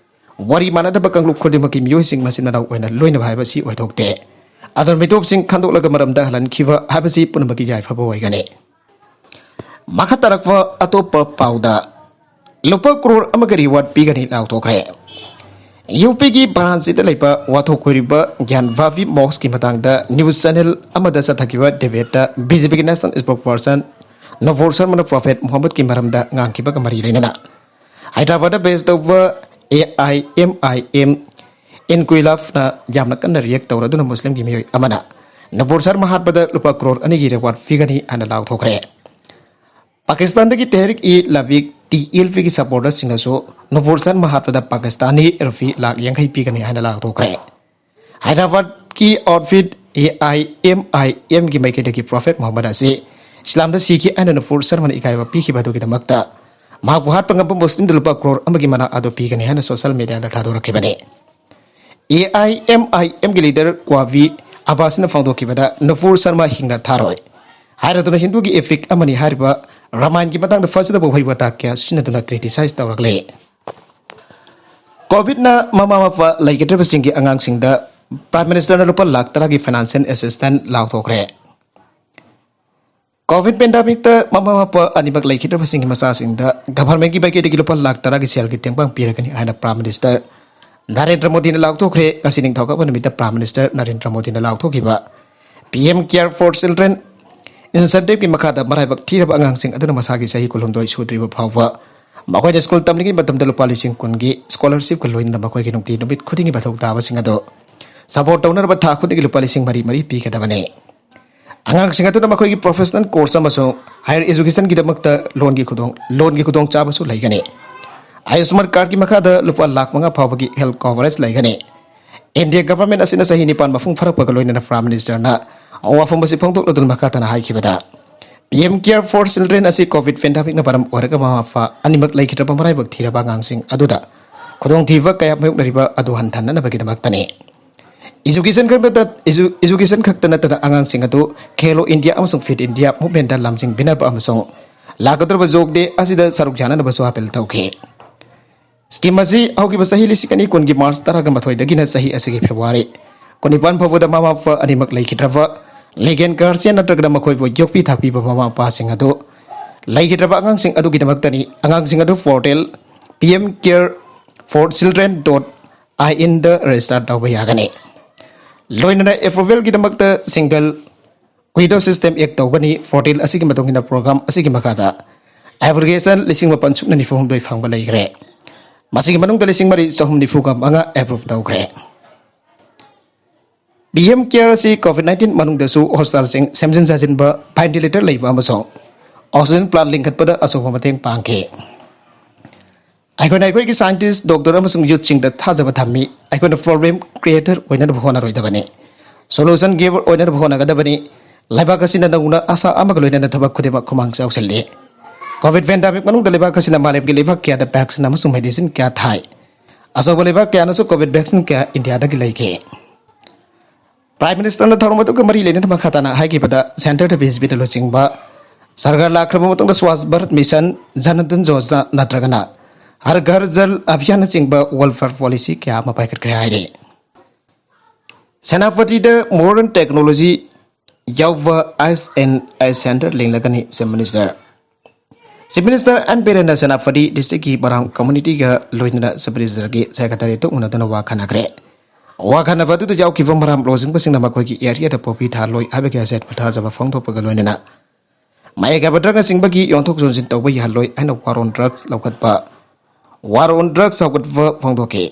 ꯋꯥꯔꯤ ꯃꯥꯟꯅꯗꯕ ꯀꯥꯡꯂꯨꯞ ꯈꯨꯗꯤꯡꯃꯛꯀꯤ ꯃꯤꯑꯣꯏꯁꯤꯡ ꯃꯆꯤꯟ ꯃꯅꯥꯎ ꯑꯣꯏꯅ ꯂꯣꯏꯅꯕ ꯍꯥꯏꯕꯁꯤ ꯑꯣꯏꯊꯣꯛꯇꯦ꯫ ꯑꯗꯨꯅ ꯃꯤꯇꯣꯞꯁꯤꯡ ꯈꯟꯗꯣꯛꯂꯒ ꯃꯔꯝꯗ ꯍꯜꯍꯟꯈꯤꯕ ꯍꯥꯏꯕꯁꯤ ꯄꯨꯝꯅꯃꯛꯀꯤ ꯌꯥꯏꯐꯕ ꯑꯣꯏꯒꯅꯤ꯫ ꯃꯈꯥ ꯇꯥꯔꯛꯄ ꯑꯇꯣꯞꯄ ꯄꯥꯎꯗ, ꯂꯨꯄꯥ ꯀ꯭ꯔꯣꯔ ꯑꯃꯒ reward ꯄꯤꯒꯅꯤ ꯂꯥꯎꯊꯣꯛꯈ꯭ꯔꯦ꯫ ꯌꯨ ꯄꯤꯒꯤ ꯕꯔꯥꯟꯁꯤꯗ ꯂꯩꯕ ꯋꯥꯊꯣꯛ ꯑꯣꯏꯔꯤꯕ ꯒ꯭ꯌꯥꯟ ꯚꯥꯕꯤ ꯃꯣꯛꯁꯀꯤ ꯃꯇꯥꯡꯗ news channel ꯑꯃꯗ ꯆꯠꯊꯈꯤꯕ debate ꯇ B J P ꯒꯤ national spokesperson ꯅꯣꯕꯣꯔ ꯁꯔꯃꯅ Prophet ꯃꯨꯍꯝꯃꯗꯀꯤ ꯃꯔꯝꯗ ꯉꯥꯡꯈꯤꯕꯒ ꯃꯔꯤ ꯂꯩꯅꯅ ꯍꯥꯏꯗ꯭ꯔꯕꯥꯗ base ꯇꯧꯕ A I M I M ꯏꯟꯀꯨꯏꯂꯥꯐꯅ ꯌꯥꯝꯅ ꯀꯟꯅ react ꯇꯧꯔꯗꯨꯅ ꯃꯨꯁꯂꯤꯝꯒꯤ ꯃꯤꯑꯣꯏ ꯑꯃꯅ ꯅꯨꯄꯨꯔ ꯁꯔꯃ ꯍꯥꯠꯄꯗ ꯂꯨꯄꯥ ꯀ꯭ꯔꯣꯔ ꯑꯅꯤꯒꯤ ꯔꯤꯋꯥꯔꯗ ꯄꯤꯒꯅꯤ ꯍꯥꯏꯅ ꯂꯥꯎꯊꯣꯛꯈ꯭ꯔꯦ꯫ ꯄꯥꯀꯤꯁꯇꯥꯟꯗꯒꯤ ꯇꯦꯍꯔꯤꯛ ꯏ ꯂꯕꯤꯛ, ꯇꯤ ꯑꯦꯜ ꯄꯤꯒꯤ ꯁꯄꯣꯔꯇꯔꯁꯤꯡꯅꯁꯨ ꯅꯨꯄꯨꯔ ꯁꯔꯃ ꯍꯥꯠꯄꯗ ꯄꯥꯀꯤꯁꯇꯥꯅꯤ ꯔꯨꯐꯤ ꯂꯥꯈ ꯌꯥꯡꯈꯩ ꯄꯤꯒꯅꯤ ꯍꯥꯏꯅ ꯂꯥꯎꯊꯣꯛꯈ꯭ꯔꯦ꯫ ꯍꯥꯏꯗ꯭ꯔꯕꯥꯗꯀꯤ ꯑꯥꯎꯠꯐꯤꯠ ꯑꯦ ꯑꯥꯏ ꯑꯦꯝ ꯑꯥꯏ ꯑꯦꯝꯒꯤ ꯃꯥꯏꯀꯩꯗꯒꯤ ꯄ꯭ꯔꯣꯐꯦꯠ ꯃꯨꯍꯝꯃꯗ ꯑꯁꯤ ꯏꯁꯂꯥꯝꯗ ꯁꯤꯈꯤ ꯍꯥꯏꯅ ꯅꯨꯄꯨꯔ ꯁꯔꯃꯅ ꯏꯀꯥꯏꯕ ꯄꯤꯈꯤꯕ ꯑꯗꯨꯒꯤꯗꯃꯛꯇ ꯃꯍꯥꯛꯄꯨ ꯍꯥꯠꯄ ꯉꯝꯕ ꯃꯨꯁꯂꯤꯝꯗ ꯂꯨꯄꯥ ꯀ꯭ꯔꯣꯔ ꯑꯃꯒꯤ ꯃꯅꯥ ꯑꯗꯨ ꯄꯤꯒꯅꯤ ꯍꯥꯏꯅ ꯁꯣꯁꯤꯌꯦꯜ ꯃꯤꯗꯤꯌꯥꯗ ꯊꯥꯗꯣꯔꯛꯈꯤꯕꯅꯤ꯫ ꯑꯦ ꯑꯥꯏ ꯑꯦꯝ ꯑꯥꯏ ꯑꯦꯝꯒꯤ ꯂꯤꯗꯔ ꯀ꯭ꯋꯥꯕꯤ ꯑꯕꯥꯁꯅ ꯐꯣꯡꯗꯣꯛꯈꯤꯕꯗ, ꯅꯨꯄꯨꯔ ꯁꯔꯃ ꯍꯤꯡꯅ ꯊꯥꯔꯣꯏ ꯍꯥꯏꯔꯗꯨꯅ ꯍꯤꯟꯗꯨꯒꯤ ꯑꯦꯄꯤꯛ ꯑꯃꯅꯤ ꯍꯥꯏꯔꯤꯕ ꯔꯥꯃꯥꯌꯟꯒꯤ ꯃꯇꯥꯡꯗ ꯐꯖꯗꯕ ꯋꯥꯍꯩ ꯋꯥꯇꯥ ꯀꯌꯥ ꯁꯤꯖꯤꯟꯅꯗꯨꯅ ꯀ꯭ꯔꯤꯇꯤꯁꯥꯏꯖ ꯇꯧꯔꯛꯂꯦ꯫ ꯀꯣꯚꯤꯗꯅ ꯃꯃꯥ ꯃꯄꯥ ꯂꯩꯈꯤꯗ꯭ꯔꯕꯁꯤꯡꯒꯤ ꯑꯉꯥꯡꯁꯤꯡꯗ ꯄ꯭ꯔꯥꯏꯝ ꯃꯤꯅꯤꯁꯇꯔꯅ ꯂꯨꯄꯥ ꯂꯥꯈ ꯇꯔꯥꯒꯤ ꯐꯥꯏꯅꯥꯟꯁꯤꯌꯦꯜ ꯑꯦꯁꯤꯁꯇꯦꯟꯁ ꯂꯥꯎꯊꯣꯛꯈ꯭ꯔꯦ꯫ ꯀꯣꯚꯤꯗ ꯄꯦꯟꯗꯥꯃꯤꯛꯇ ꯃꯃꯥ ꯃꯄꯥ ꯑꯅꯤꯃꯛ ꯂꯩꯈꯤꯗ꯭ꯔꯕꯁꯤꯡꯒꯤ ꯃꯆꯥꯁꯤꯡꯗ ꯒꯚꯔꯟꯃꯦꯟꯠꯀꯤ ꯃꯥꯏꯀꯩꯗꯒꯤ ꯂꯨꯄꯥ ꯂꯥꯈ ꯇꯔꯥꯒꯤ ꯁꯦꯜꯒꯤ ꯇꯦꯡꯕꯥꯡ ꯄꯤꯔꯒꯅꯤ ꯍꯥꯏꯅ ꯄ꯭ꯔꯥꯏꯝ ꯃꯤꯅꯤꯁꯇꯔ ꯅꯔꯦꯟꯗ꯭ꯔ ꯃꯣꯗꯤꯅ ꯂꯥꯎꯊꯣꯛꯈ꯭ꯔꯦ꯫ ꯉꯁꯤ ꯅꯤꯡꯊꯧꯀꯥꯕ ꯅꯨꯃꯤꯠꯇ ꯄ꯭ꯔꯥꯏꯝ ꯃꯤꯅꯤꯁꯇꯔ ꯅꯔꯦꯟꯗ꯭ꯔ ꯃꯣꯗꯤꯅ ꯂꯥꯎꯊꯣꯛꯈꯤꯕ P M care for children ꯏꯟꯁꯦꯟꯇꯤꯚꯀꯤ ꯃꯈꯥꯗ ꯃꯔꯥꯏꯕꯛ ꯊꯤꯔꯕ ꯑꯉꯥꯡꯁꯤꯡ ꯑꯗꯨꯅ ꯃꯁꯥꯒꯤ ꯆꯍꯤ ꯀꯨꯟꯍꯨꯝꯗꯣꯏ ꯁꯨꯗ꯭ꯔꯤꯕ ꯐꯥꯎꯕ ꯃꯈꯣꯏꯅ ꯁ꯭ꯀꯨꯜ ꯇꯝꯂꯤꯉꯩ ꯃꯇꯝꯗ ꯂꯨꯄꯥ ꯂꯤꯁꯤꯡ ꯀꯨꯟꯒꯤ ꯁ꯭ꯀꯣꯂꯔꯁꯤꯞꯀ ꯂꯣꯏꯅꯅ ꯃꯈꯣꯏꯒꯤ ꯅꯨꯡꯇꯤ ꯅꯨꯃꯤꯠ ꯈꯨꯗꯤꯡꯒꯤ ꯃꯊꯧ ꯇꯥꯕꯁꯤꯡ ꯑꯗꯨ ꯁꯄꯣꯔꯠ ꯇꯧꯅꯅꯕ ꯊꯥ ꯈꯨꯗꯤꯡꯒꯤ ꯂꯨꯄꯥ ꯂꯤꯁꯤꯡ ꯃꯔꯤ ꯃꯔꯤ ꯄꯤꯒꯗꯕꯅꯤ꯫ ꯑꯉꯥꯡꯁꯤꯡ ꯑꯗꯨꯅ ꯃꯈꯣꯏꯒꯤ ꯄ꯭ꯔꯣꯐꯦꯁꯅꯦꯜ ꯀꯣꯔꯁ ꯑꯃꯁꯨꯡ ꯍꯥꯌꯔ ꯑꯦꯖꯨꯀꯦꯁꯟꯒꯤꯗꯃꯛꯇ ꯂꯣꯟꯒꯤ ꯈꯨꯗꯣꯡ ꯂꯣꯟꯒꯤ ꯈꯨꯗꯣꯡꯆꯥꯕꯁꯨ ꯂꯩꯒꯅꯤ꯫ ꯑꯌꯨꯁꯃꯥꯟ ꯀꯥꯔꯗꯀꯤ ꯃꯈꯥꯗ ꯂꯨꯄꯥ ꯂꯥꯈ ꯃꯉꯥ ꯐꯥꯎꯕꯒꯤ ꯍꯦꯜꯊ ꯀꯣꯚꯔꯦꯖ ꯂꯩꯒꯅꯤ꯫ ꯏꯟꯗꯤꯌꯥ ꯒꯚꯔꯟꯃꯦꯟꯠ ꯑꯁꯤꯅ ꯆꯍꯤ ꯅꯤꯄꯥꯟ ꯃꯄꯨꯡ ꯐꯥꯔꯛꯄꯒ ꯂꯣꯏꯅꯅ ꯄ꯭ꯔꯥꯏꯝ ꯃꯤꯅꯤꯁꯇꯔꯅ ꯋꯥꯐꯝ ꯑꯁꯤ ꯐꯣꯡꯗꯣꯛꯂꯗꯨꯅ ꯃꯈꯥ ꯇꯥꯅ ꯍꯥꯏꯈꯤꯕꯗ, P M care for children ꯑꯁꯤ ꯀꯣꯚꯤꯗ ꯄꯦꯟꯗꯥꯃꯤꯛꯅ ꯃꯔꯝ ꯑꯣꯏꯔꯒ ꯃꯃꯥ ꯃꯄꯥ ꯑꯅꯤꯃꯛ ꯂꯩꯈꯤꯗ꯭ꯔꯕ ꯃꯔꯥꯏꯕꯛ ꯊꯤꯔꯕ ꯑꯉꯥꯡꯁꯤꯡ ꯑꯗꯨꯗ ꯈꯨꯗꯣꯡꯊꯤꯕ ꯀꯌꯥ ꯃꯥꯌꯣꯛꯅꯔꯤꯕ ꯑꯗꯨ ꯍꯟꯊꯍꯟꯅꯕꯒꯤꯗꯃꯛꯇꯅꯤ꯫ ꯑꯦꯖꯨꯀꯦꯁꯟ ꯈꯛꯇ, ꯑꯦꯖꯨ-, ꯑꯦꯖꯨꯀꯦꯁꯟ ꯈꯛꯇ ꯅꯠꯇꯅ ꯑꯉꯥꯡꯁꯤꯡ ꯑꯗꯨ ꯈꯦꯂꯣ ꯏꯟꯗꯤꯌꯥ ꯑꯃꯁꯨꯡ ꯐꯤꯠ ꯏꯟꯗꯤꯌꯥ ꯃꯨꯚꯃꯦꯟꯠꯇ ꯂꯝꯖꯤꯡꯕꯤꯅꯕ ꯑꯃꯁꯨꯡ ꯂꯥꯛꯀꯗꯧꯔꯤꯕ ꯖꯣꯕ ꯗꯦ ꯑꯁꯤꯗ ꯁꯔꯨꯛ ꯌꯥꯅꯅꯕꯁꯨ ꯑꯄꯤꯜ ꯇꯧꯈꯤ꯫ ꯁ꯭ꯀꯤꯝ ꯑꯁꯤ ꯍꯧꯈꯤꯕ ꯆꯍꯤ ꯂꯤꯁꯤꯡ ꯑꯅꯤ ꯀꯨꯟꯒꯤ ꯃꯥꯔꯆ ꯇꯔꯥꯃꯥꯊꯣꯏꯗꯒꯤꯅ ꯆꯍꯤ ꯑꯁꯤꯒꯤ ꯐꯦꯕ꯭ꯔꯨꯋꯥꯔꯤ ꯀꯨꯟꯅꯤꯄꯥꯟ ꯐꯥꯎꯕꯗ ꯃꯃꯥ ꯃꯄꯥ ꯑꯅꯤꯃꯛ ꯂꯩꯈꯤꯗ꯭ꯔꯕ, ꯂꯤꯒꯦꯜ ꯒꯥꯔꯖꯤꯌꯟ ꯅꯠꯇ꯭ꯔꯒꯅ ꯃꯈꯣꯏꯕꯨ ꯌꯣꯛꯄꯤ ꯊꯥꯛꯄꯤꯕ ꯃꯃꯥ ꯃꯄꯥꯁꯤꯡ ꯑꯗꯨ ꯂꯩꯈꯤꯗ꯭ꯔꯕ ꯑꯉꯥꯡꯁꯤꯡ ꯑꯗꯨꯒꯤꯗꯃꯛꯇꯅꯤ꯫ ꯑꯉꯥꯡꯁꯤꯡ ꯑꯗꯨ portal P M care for children dot I and register ꯇꯧꯕ ꯌꯥꯒꯅꯤ꯫ ꯂꯣꯏꯅꯅ ꯑꯦꯄ꯭ꯔꯨꯚꯦꯜꯒꯤꯗꯃꯛꯇ ꯁꯤꯡꯒꯜ ꯋꯤꯗꯣ ꯁꯤꯁꯇꯦꯝ ꯑꯦꯛ ꯇꯧꯒꯅꯤ꯫ ꯄꯣꯔꯇꯦꯜ ꯑꯁꯤꯒꯤ ꯃꯇꯨꯡ ꯏꯟꯅ ꯄ꯭ꯔꯣꯒ꯭ꯔꯥꯝ ꯑꯁꯤꯒꯤ ꯃꯈꯥꯗ ꯑꯦꯄ꯭ꯂꯤꯀꯦꯁꯟ ꯂꯤꯁꯤꯡ ꯃꯥꯄꯟ ꯁꯨꯞꯅ ꯅꯤꯐꯨ ꯍꯨꯝꯗꯣꯏ ꯐꯪꯕ ꯂꯩꯈ꯭ꯔꯦ꯫ ꯃꯁꯤꯒꯤ ꯃꯅꯨꯡꯗ ꯂꯤꯁꯤꯡ ꯃꯔꯤ ꯆꯍꯨꯝ ꯅꯤꯐꯨꯒ ꯃꯉꯥ ꯑꯦꯄ꯭ꯔꯨꯚ ꯇꯧꯈ꯭ꯔꯦ꯫ ꯄꯤ ꯑꯦꯝ ꯀꯦꯌꯔ ꯑꯁꯤ ꯀꯣꯚꯤꯗ ꯅꯥꯏꯟꯇꯤꯟ ꯃꯅꯨꯡꯗꯁꯨ ꯍꯣꯁꯄꯤꯇꯥꯜꯁꯤꯡ ꯁꯦꯝꯖꯤꯟ ꯁꯥꯖꯤꯟꯕ, ꯚꯦꯟꯇꯤꯂꯦꯇꯔ ꯂꯩꯕ ꯑꯃꯁꯨꯡ ꯑꯣꯛꯁꯤꯖꯦꯟ ꯄ꯭ꯂꯥꯟ ꯂꯤꯡꯈꯠꯄꯗ ꯑꯆꯧꯕ ꯃꯇꯦꯡ ꯄꯥꯡꯈꯤ꯫ ꯑꯩꯈꯣꯏꯅ ꯑꯩꯈꯣꯏꯒꯤ ꯁꯥꯏꯟꯇꯤꯁ, ꯗꯣꯛꯇꯔ ꯑꯃꯁꯨꯡ ꯌꯨꯠꯁꯤꯡꯗ ꯊꯥꯖꯕ ꯊꯝꯃꯤ꯫ ꯑꯩꯈꯣꯏꯅ ꯄ꯭ꯔꯣꯕ꯭ꯂꯦꯝ ꯀ꯭ꯔꯤꯌꯦꯇꯔ ꯑꯣꯏꯅꯕ ꯍꯣꯠꯅꯔꯣꯏꯗꯕꯅꯤ, ꯁꯣꯂꯨꯁꯟ ꯒꯤꯚꯔ ꯑꯣꯏꯅꯕ ꯍꯣꯠꯅꯒꯗꯕꯅꯤ꯫ ꯂꯩꯕꯥꯛ ꯑꯁꯤꯅ ꯅꯧꯅ ꯑꯁꯥ ꯑꯃꯒ ꯂꯣꯏꯅꯅ ꯊꯕꯛ ꯈꯨꯗꯤꯡꯃꯛ ꯈꯨꯃꯥꯡ ꯆꯥꯎꯁꯤꯜꯂꯤ꯫ ꯀꯣꯚꯤꯗ ꯄꯦꯟꯗꯥꯃꯤꯛ ꯃꯅꯨꯡꯗ ꯂꯩꯕꯥꯛ ꯑꯁꯤꯅ ꯃꯥꯂꯦꯝꯒꯤ ꯂꯩꯕꯥꯛ ꯀꯌꯥꯗ ꯚꯦꯛꯁꯤꯟ ꯑꯃꯁꯨꯡ ꯃꯦꯗꯤꯁꯤꯟ ꯀꯌꯥ ꯊꯥꯏ꯫ ꯑꯆꯧꯕ ꯂꯩꯕꯥꯛ ꯀꯌꯥꯅꯁꯨ ꯀꯣꯚꯤꯗ ꯚꯦꯛꯁꯤꯟ ꯀꯌꯥ ꯏꯟꯗꯤꯌꯥꯗꯒꯤ ꯂꯩꯈꯤ꯫ ꯄ꯭ꯔꯥꯏꯝ ꯃꯤꯅꯤꯁꯇꯔꯅ ꯊꯧꯔꯝ ꯑꯗꯨꯒ ꯃꯔꯤ ꯂꯩꯅꯅ ꯃꯈꯥ ꯇꯥꯅ ꯍꯥꯏꯈꯤꯕꯗ, ꯁꯦꯟꯇꯔꯗ ꯕꯤ ꯑꯦꯁ ꯄꯤꯗ ꯂꯨꯆꯤꯡꯕ ꯁꯔꯀꯥꯔ ꯂꯥꯛꯈ꯭ꯔꯕ ꯃꯇꯨꯡꯗ ꯁ꯭ꯋꯥꯁ ꯚꯥꯔꯠ ꯃꯤꯁꯟ, ꯖꯟ ꯙꯟ ꯌꯣꯖꯅꯥ ꯅꯠꯇ꯭ꯔꯒꯅ ꯍꯔ ꯘꯔ ꯖꯜ ꯑꯚꯤꯌꯥꯟꯅꯆꯤꯡꯕ ꯋꯦꯜꯐꯤꯌꯔ ꯄꯣꯂꯤꯁꯤ ꯀꯌꯥ ꯑꯃ ꯄꯥꯏꯈꯠꯈ꯭ꯔꯦ ꯍꯥꯏꯔꯤ꯫ ꯁꯦꯅꯥꯄꯇꯤꯗ ꯃꯣꯗꯔꯟ ꯇꯦꯛꯅꯣꯂꯣꯖꯤ ꯌꯥꯎꯕ ꯑꯥꯏꯁ ꯑꯦꯟ ꯑꯥꯏꯁ ꯁꯦꯟꯇꯔ ꯂꯤꯡꯂꯒꯅꯤ, chief minister. Chief minister N ꯕꯤꯔꯦꯟꯅ ꯁꯦꯅꯥꯄꯇꯤ ꯗꯤꯁꯇ꯭ꯔꯤꯛꯀꯤ ꯃꯔꯥꯝ ꯀꯝꯃꯨꯅꯤꯇꯤꯒ ꯂꯣꯏꯅꯅ ꯆꯤꯐ ꯃꯤꯅꯤꯁꯇꯔꯒꯤ ꯁꯦꯀ꯭ꯔꯦꯇꯔꯤꯗ ꯎꯅꯗꯨꯅ ꯋꯥ ꯈꯟꯅꯈ꯭ꯔꯦ꯫ ꯋꯥ ꯈꯟꯅꯕ ꯑꯗꯨꯗ ꯌꯥꯎꯈꯤꯕ ꯃꯔꯥꯝ ꯂꯨꯆꯤꯡꯕꯁꯤꯡꯅ ꯃꯈꯣꯏꯒꯤ ꯑꯦꯔꯤꯌꯥꯗ ꯄꯣꯄꯤ ꯊꯥꯍꯜꯂꯣꯏ ꯍꯥꯏꯕꯒꯤ ꯑꯁꯦꯠꯄ ꯊꯥꯖꯕ ꯐꯣꯡꯗꯣꯛꯄꯒ ꯂꯣꯏꯅꯅ ꯃꯌꯦꯛ ꯌꯥꯕ ꯗ꯭ꯔꯒꯅꯆꯤꯡꯕꯒꯤ ꯌꯣꯟꯊꯣꯛ ꯌꯣꯟꯁꯤꯟ ꯇꯧꯕ ꯌꯥꯍꯜꯂꯣꯏ ꯍꯥꯏꯅ ꯋꯥꯔ ꯑꯣꯟ ꯗ꯭ꯔꯒꯁ ꯂꯧꯈꯠꯄ, ꯋꯥꯔ ꯑꯣꯟ ꯗ꯭ꯔꯒꯁ ꯆꯥꯎꯈꯠꯄ ꯐꯣꯡꯗꯣꯛꯈꯤ꯫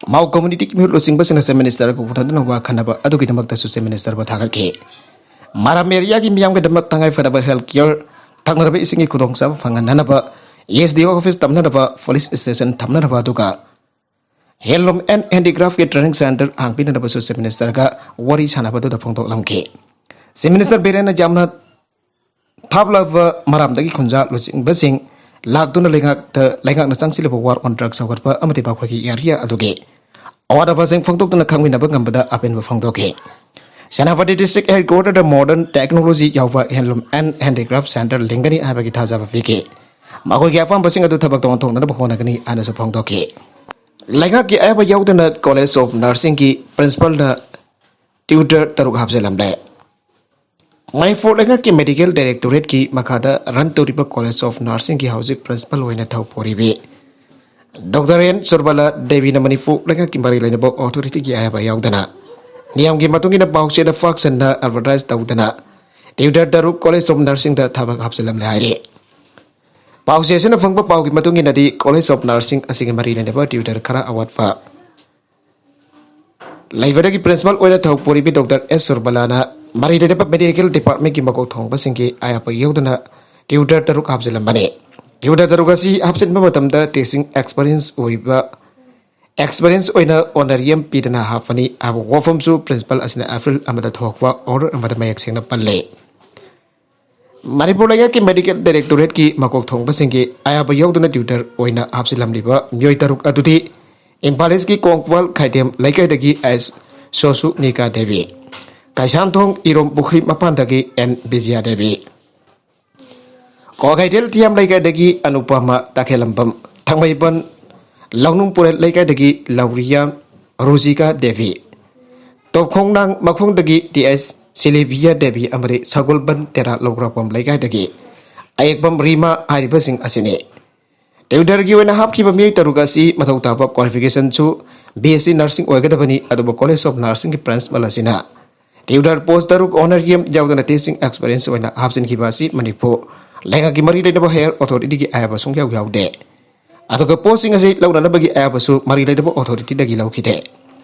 ꯃꯥꯎ ꯀꯝꯃꯨꯅꯤꯇꯤꯒꯤ ꯃꯤꯍꯨꯠ ꯂꯨꯆꯤꯡꯕꯁꯤꯡꯅ ꯆꯤꯐ ꯃꯤꯅꯤꯁꯇꯔꯒ ꯎꯅꯗꯨꯅ ꯋꯥ ꯈꯟꯅꯕ ꯑꯗꯨꯒꯤꯗꯃꯛꯇꯁꯨ ꯆꯤꯐ ꯃꯤꯅꯤꯁꯇꯔꯕꯨ ꯊꯥꯒꯠꯈꯤ꯫ ꯃꯔꯥꯝ ꯑꯦꯔꯤꯌꯥꯒꯤ ꯃꯤꯌꯥꯝꯒꯤꯗꯃꯛ ꯇꯉꯥꯏ ꯐꯗꯕ ꯍꯦꯜꯊ ꯀꯤꯌꯔ, ꯊꯛꯅꯔꯕ ꯏꯁꯤꯡꯒꯤ ꯈꯨꯗꯣꯡꯆꯥꯕ ꯐꯪꯍꯟꯅꯅꯕ, ꯑꯦꯁ ꯗꯤ ꯑꯣ ꯑꯣꯐꯤꯁ ꯇꯝꯅꯅꯕ, ꯄꯨꯂꯤꯁ ꯁ꯭ꯇꯦꯁꯟ ꯊꯝꯅꯅꯕ, ꯑꯗꯨꯒ ꯍꯦꯟꯂꯨꯝ ꯑꯦꯟ ꯍꯦꯟꯗꯤꯀ꯭ꯔꯥꯐꯀꯤ ꯇ꯭ꯔꯦꯅꯤꯡ ꯁꯦꯟꯇꯔ ꯍꯥꯡꯕꯤꯅꯅꯕꯁꯨ ꯆꯤꯐ ꯃꯤꯅꯤꯁꯇꯔꯒ ꯋꯥꯔꯤ ꯁꯥꯟꯅꯕꯗꯨꯗ ꯐꯣꯡꯗꯣꯛꯂꯝꯈꯤ꯫ ꯆꯤꯐ ꯃꯤꯅꯤꯁꯇꯔ ꯕꯤꯔꯦꯟꯅ ꯌꯥꯝꯅ ꯊꯥꯞꯂꯕ ꯃꯔꯥꯝꯗꯒꯤ ꯈꯨꯟꯖꯥ ꯂꯨꯆꯤꯡꯕꯁꯤꯡ ꯂꯥꯛꯇꯨꯅ ꯂꯩꯉꯥꯛꯇ, ꯂꯩꯉꯥꯛꯅ ꯆꯪꯁꯤꯜꯂꯤꯕ ꯋꯥꯔ ꯑꯣꯟ ꯗ꯭ꯔꯒꯁ ꯆꯥꯎꯈꯠꯄ ꯑꯃꯗꯤ ꯃꯈꯣꯏꯒꯤ ꯑꯦꯔꯤꯌꯥ ꯑꯗꯨꯒꯤ ꯑꯋꯥꯠ ꯑꯄꯥꯁꯤꯡ ꯐꯣꯡꯗꯣꯛꯇꯨꯅ ꯈꯪꯃꯤꯟꯅꯕ ꯉꯝꯕꯗ ꯑꯄꯦꯟꯕ ꯐꯣꯡꯗꯣꯛꯈꯤ꯫ ꯁꯦꯅꯥꯄꯇꯤ ꯗꯤꯁꯇ꯭ꯔꯤꯛ ꯍꯦꯗꯀ꯭ꯋꯥꯇꯔꯗ ꯃꯣꯗꯔꯟ ꯇꯦꯛꯅꯣꯂꯣꯖꯤ ꯌꯥꯎꯕ ꯍꯦꯟꯂꯨꯝ ꯑꯦꯟ ꯍꯦꯟꯗꯤꯀ꯭ꯔꯥꯐ ꯁꯦꯟꯇꯔ ꯂꯤꯡꯒꯅꯤ ꯍꯥꯏꯕꯒꯤ ꯊꯥꯖꯕ ꯄꯤꯈꯤ꯫ ꯃꯈꯣꯏꯒꯤ ꯑꯄꯥꯝꯕꯁꯤꯡ ꯑꯗꯨ ꯊꯕꯛꯇ ꯑꯣꯟꯊꯣꯛꯅꯅꯕ ꯍꯣꯠꯅꯒꯅꯤ ꯍꯥꯏꯅꯁꯨ ꯐꯣꯡꯗꯣꯛꯈꯤ꯫ ꯂꯩꯉꯥꯛꯀꯤ ꯑꯌꯥꯕ ꯌꯥꯎꯗꯅ ꯀꯣꯂꯦꯖ ꯑꯣꯐ ꯅꯔꯁꯤꯡꯒꯤ ꯄ꯭ꯔꯤꯟꯁꯤꯄꯥꯜꯅ ꯇ꯭ꯌꯨꯇꯔ ꯇꯔꯨꯛ ꯍꯥꯞꯆꯤꯜꯂꯝꯂꯦ꯫ ꯃꯅꯤꯄꯨꯔ ꯂꯩꯉꯥꯛꯀꯤ ꯃꯦꯗꯤꯀꯦꯜ ꯗꯥꯏꯔꯦꯛꯇꯣꯔꯦꯠꯀꯤ ꯃꯈꯥꯗ ꯔꯟ ꯇꯧꯔꯤꯕ ꯀꯣꯂꯦꯖ ꯑꯣꯐ ꯅꯔꯁꯤꯡꯒꯤ ꯍꯧꯖꯤꯛ ꯄ꯭ꯔꯤꯟꯁꯤꯄꯥꯜ ꯑꯣꯏꯅ ꯊꯧ ꯄꯨꯔꯤꯕꯤ ꯗꯣꯛꯇꯔ ꯑꯦꯟ ꯁꯨꯔꯕꯂꯥ ꯗꯦꯕꯤꯅ ꯃꯅꯤꯄꯨꯔ ꯂꯩꯉꯥꯛꯀꯤ ꯃꯔꯤ ꯂꯩꯅꯕ ꯑꯣꯊꯣꯔꯤꯇꯤꯒꯤ ꯑꯌꯥꯕ ꯌꯥꯎꯗꯅ ꯅꯤꯌꯝꯒꯤ ꯃꯇꯨꯡ ꯏꯟꯅ ꯄꯥꯎꯆꯦꯗ ꯄꯥꯛ ꯁꯟꯅ ꯑꯦꯗꯚꯔꯇꯥꯏꯖ ꯇꯧꯗꯅ ꯇ꯭ꯌꯨꯇꯔ ꯇꯔꯨꯛ ꯀꯣꯂꯦꯖ ꯑꯣꯐ ꯅꯔꯁꯤꯡꯗ ꯊꯕꯛ ꯍꯥꯞꯆꯤꯜꯂꯝꯂꯦ ꯍꯥꯏꯔꯤ꯫ ꯄꯥꯎꯆꯦ ꯑꯁꯤꯅ ꯐꯪꯕ ꯄꯥꯎꯒꯤ ꯃꯇꯨꯡ ꯏꯟꯅꯗꯤ ꯀꯣꯂꯦꯖ ꯑꯣꯐ ꯅꯔꯁꯤꯡ ꯑꯁꯤꯒꯤ ꯃꯔꯤ ꯂꯩꯅꯕ ꯇ꯭ꯌꯨꯇꯔ ꯈꯔ ꯑꯋꯥꯠꯄ ꯂꯩꯕꯗꯒꯤ ꯄ꯭ꯔꯤꯟꯁꯤꯄꯥꯜ ꯑꯣꯏꯅ ꯊꯧ ꯄꯨꯔꯤꯕꯤ ꯗꯣꯛꯇꯔ ꯑꯦꯁ ꯁꯨꯔꯕꯂꯥꯅ ꯃꯔꯤ ꯂꯩꯅꯕ ꯃꯦꯗꯤꯀꯦꯜ ꯗꯤꯄꯥꯔꯠꯃꯦꯟꯒꯤ ꯃꯀꯣꯛ ꯊꯣꯡꯕꯁꯤꯡꯒꯤ ꯑꯌꯥꯕ ꯌꯧꯗꯅ ꯇ꯭ꯌꯨꯇꯔ ꯇꯔꯨꯛ ꯍꯥꯞꯆꯤꯜꯂꯝꯕꯅꯤ꯫ ꯇ꯭ꯌꯨꯇꯔ ꯇꯔꯨꯛ ꯑꯁꯤ ꯍꯥꯞꯆꯤꯟꯕ ꯃꯇꯝꯗ ꯇꯤꯆꯤꯡ ꯑꯦꯛꯁꯄꯔꯤꯌꯦꯟꯁ ꯑꯣꯏꯕ ꯑꯦꯛꯁꯄꯔꯤꯌꯦꯟꯁ ꯑꯣꯏꯅ ꯑꯣꯅꯔꯤꯌꯝ ꯄꯤꯗꯅ ꯍꯥꯞꯄꯅꯤ ꯍꯥꯏꯕ ꯋꯥꯐꯝꯁꯨ ꯄ꯭ꯔꯤꯟꯁꯤꯄꯥꯜ ꯑꯁꯤꯅ ꯑꯦꯄ꯭ꯔꯤꯜ ꯑꯃꯗ ꯊꯣꯛꯄ ꯑꯣꯔꯗꯔ ꯑꯃꯗ ꯃꯌꯦꯛ ꯁꯦꯡꯅ ꯄꯜꯂꯤ꯫ ꯃꯅꯤꯄꯨꯔ ꯂꯩꯉꯥꯛꯀꯤ ꯃꯦꯗꯤꯀꯦꯜ ꯗꯥꯏꯔꯦꯛꯇꯣꯔꯦꯠꯀꯤ ꯃꯀꯣꯛ ꯊꯣꯡꯕꯁꯤꯡꯒꯤ ꯑꯌꯥꯕ ꯌꯥꯎꯗꯅ ꯇ꯭ꯌꯨꯇꯔ ꯑꯣꯏꯅ ꯍꯥꯞꯆꯤꯜꯂꯝꯂꯤꯕ ꯃꯤꯑꯣꯏ ꯇꯔꯨꯛ ꯑꯗꯨꯗꯤ ꯏꯝꯐꯥꯜ ꯏꯁꯀꯤ ꯀꯣꯡꯀ꯭ꯋꯥꯜ ꯈꯥꯏꯗꯦꯝ ꯂꯩꯀꯥꯏꯗꯒꯤ ꯑꯦꯁ ꯁꯣꯁꯨ ꯅꯤꯀꯥ ꯗꯦꯕꯤ, ꯀꯩꯁꯥꯝꯊꯣꯡ ꯏꯔꯣꯝ ꯄꯨꯈ꯭ꯔꯤ ꯃꯄꯥꯟꯗꯒꯤ ꯑꯦꯟ ꯕꯤꯖꯌꯥ ꯗꯦꯕꯤ, ꯀ꯭ꯋꯥꯀꯩꯊꯦꯜ ꯊꯤꯌꯥꯝ ꯂꯩꯀꯥꯏꯗꯒꯤ ꯑꯅꯨꯄꯃ ꯇꯈꯦꯜꯂꯝꯕꯝ, ꯊꯥꯡꯃꯩꯕꯟ ꯂꯧꯅꯨꯡ ꯄꯨꯔꯦꯜ ꯂꯩꯀꯥꯏꯗꯒꯤ ꯂꯧꯔꯤꯌꯥꯝ ꯔꯣꯖꯤꯀꯥ ꯗꯦꯕꯤ, ꯇꯣꯞꯈꯣꯡꯅꯥꯡ ꯃꯈꯣꯡꯗꯒꯤ ꯇꯤ ꯑꯦꯁ ꯁꯤꯂꯤꯕꯤꯌꯥ ꯗꯦꯕꯤ ꯑꯃꯗꯤ ꯁꯒꯣꯜꯕꯟ ꯇꯦꯔꯥ ꯂꯧꯔꯛꯐꯝ ꯂꯩꯀꯥꯏꯗꯒꯤ ꯑꯌꯦꯛꯄꯝ ꯔꯤꯃꯥ ꯍꯥꯏꯔꯤꯕꯁꯤꯡ ꯑꯁꯤꯅꯤ꯫ ꯇ꯭ꯌꯨꯇꯔꯒꯤ ꯑꯣꯏꯅ ꯍꯥꯞꯈꯤꯕ ꯃꯤꯑꯣꯏ ꯇꯔꯨꯛ ꯑꯁꯤ ꯃꯊꯧ ꯇꯥꯕ ꯀ꯭ꯋꯥꯂꯤꯐꯤꯀꯦꯁꯟꯁꯨ ꯕꯤ ꯑꯦꯁ ꯁꯤ ꯅꯔꯁꯤꯡ ꯑꯣꯏꯒꯗꯕꯅꯤ, ꯑꯗꯨꯕꯨ ꯀꯣꯂꯦꯖ ꯑꯣꯐ ꯅꯔꯁꯤꯡꯒꯤ ꯄ꯭ꯔꯤꯟꯁꯤꯄꯥꯜ ꯑꯁꯤꯅ ꯇ꯭ꯌꯨꯇꯔ ꯄꯣꯁ ꯇꯔꯨꯛ ꯑꯣꯅꯔꯤꯌꯝ ꯌꯥꯎꯗꯅ ꯇꯤꯆꯤꯡ ꯑꯦꯛꯁꯄꯤꯔꯤꯌꯦꯟꯁ ꯑꯣꯏꯅ ꯍꯥꯞꯆꯤꯟꯈꯤꯕ ꯑꯁꯤ ꯃꯅꯤꯄꯨꯔ ꯂꯩꯉꯥꯛꯀꯤ ꯃꯔꯤ ꯂꯩꯅꯕ ꯍꯥꯌꯔ ꯑꯣꯊꯣꯔꯤꯇꯤꯒꯤ ꯑꯌꯥꯕ ꯁꯨꯡꯌꯥꯎ ꯌꯥꯎꯗꯦ꯫ ꯑꯗꯨꯒ ꯄꯣꯁꯁꯤꯡ ꯑꯁꯤ ꯂꯧꯅꯅꯕꯒꯤ ꯑꯌꯥꯕꯁꯨ ꯃꯔꯤ ꯂꯩꯅꯕ ꯑꯣꯊꯣꯔꯤꯇꯤꯗꯒꯤ ꯂꯧꯈꯤꯗꯦ꯫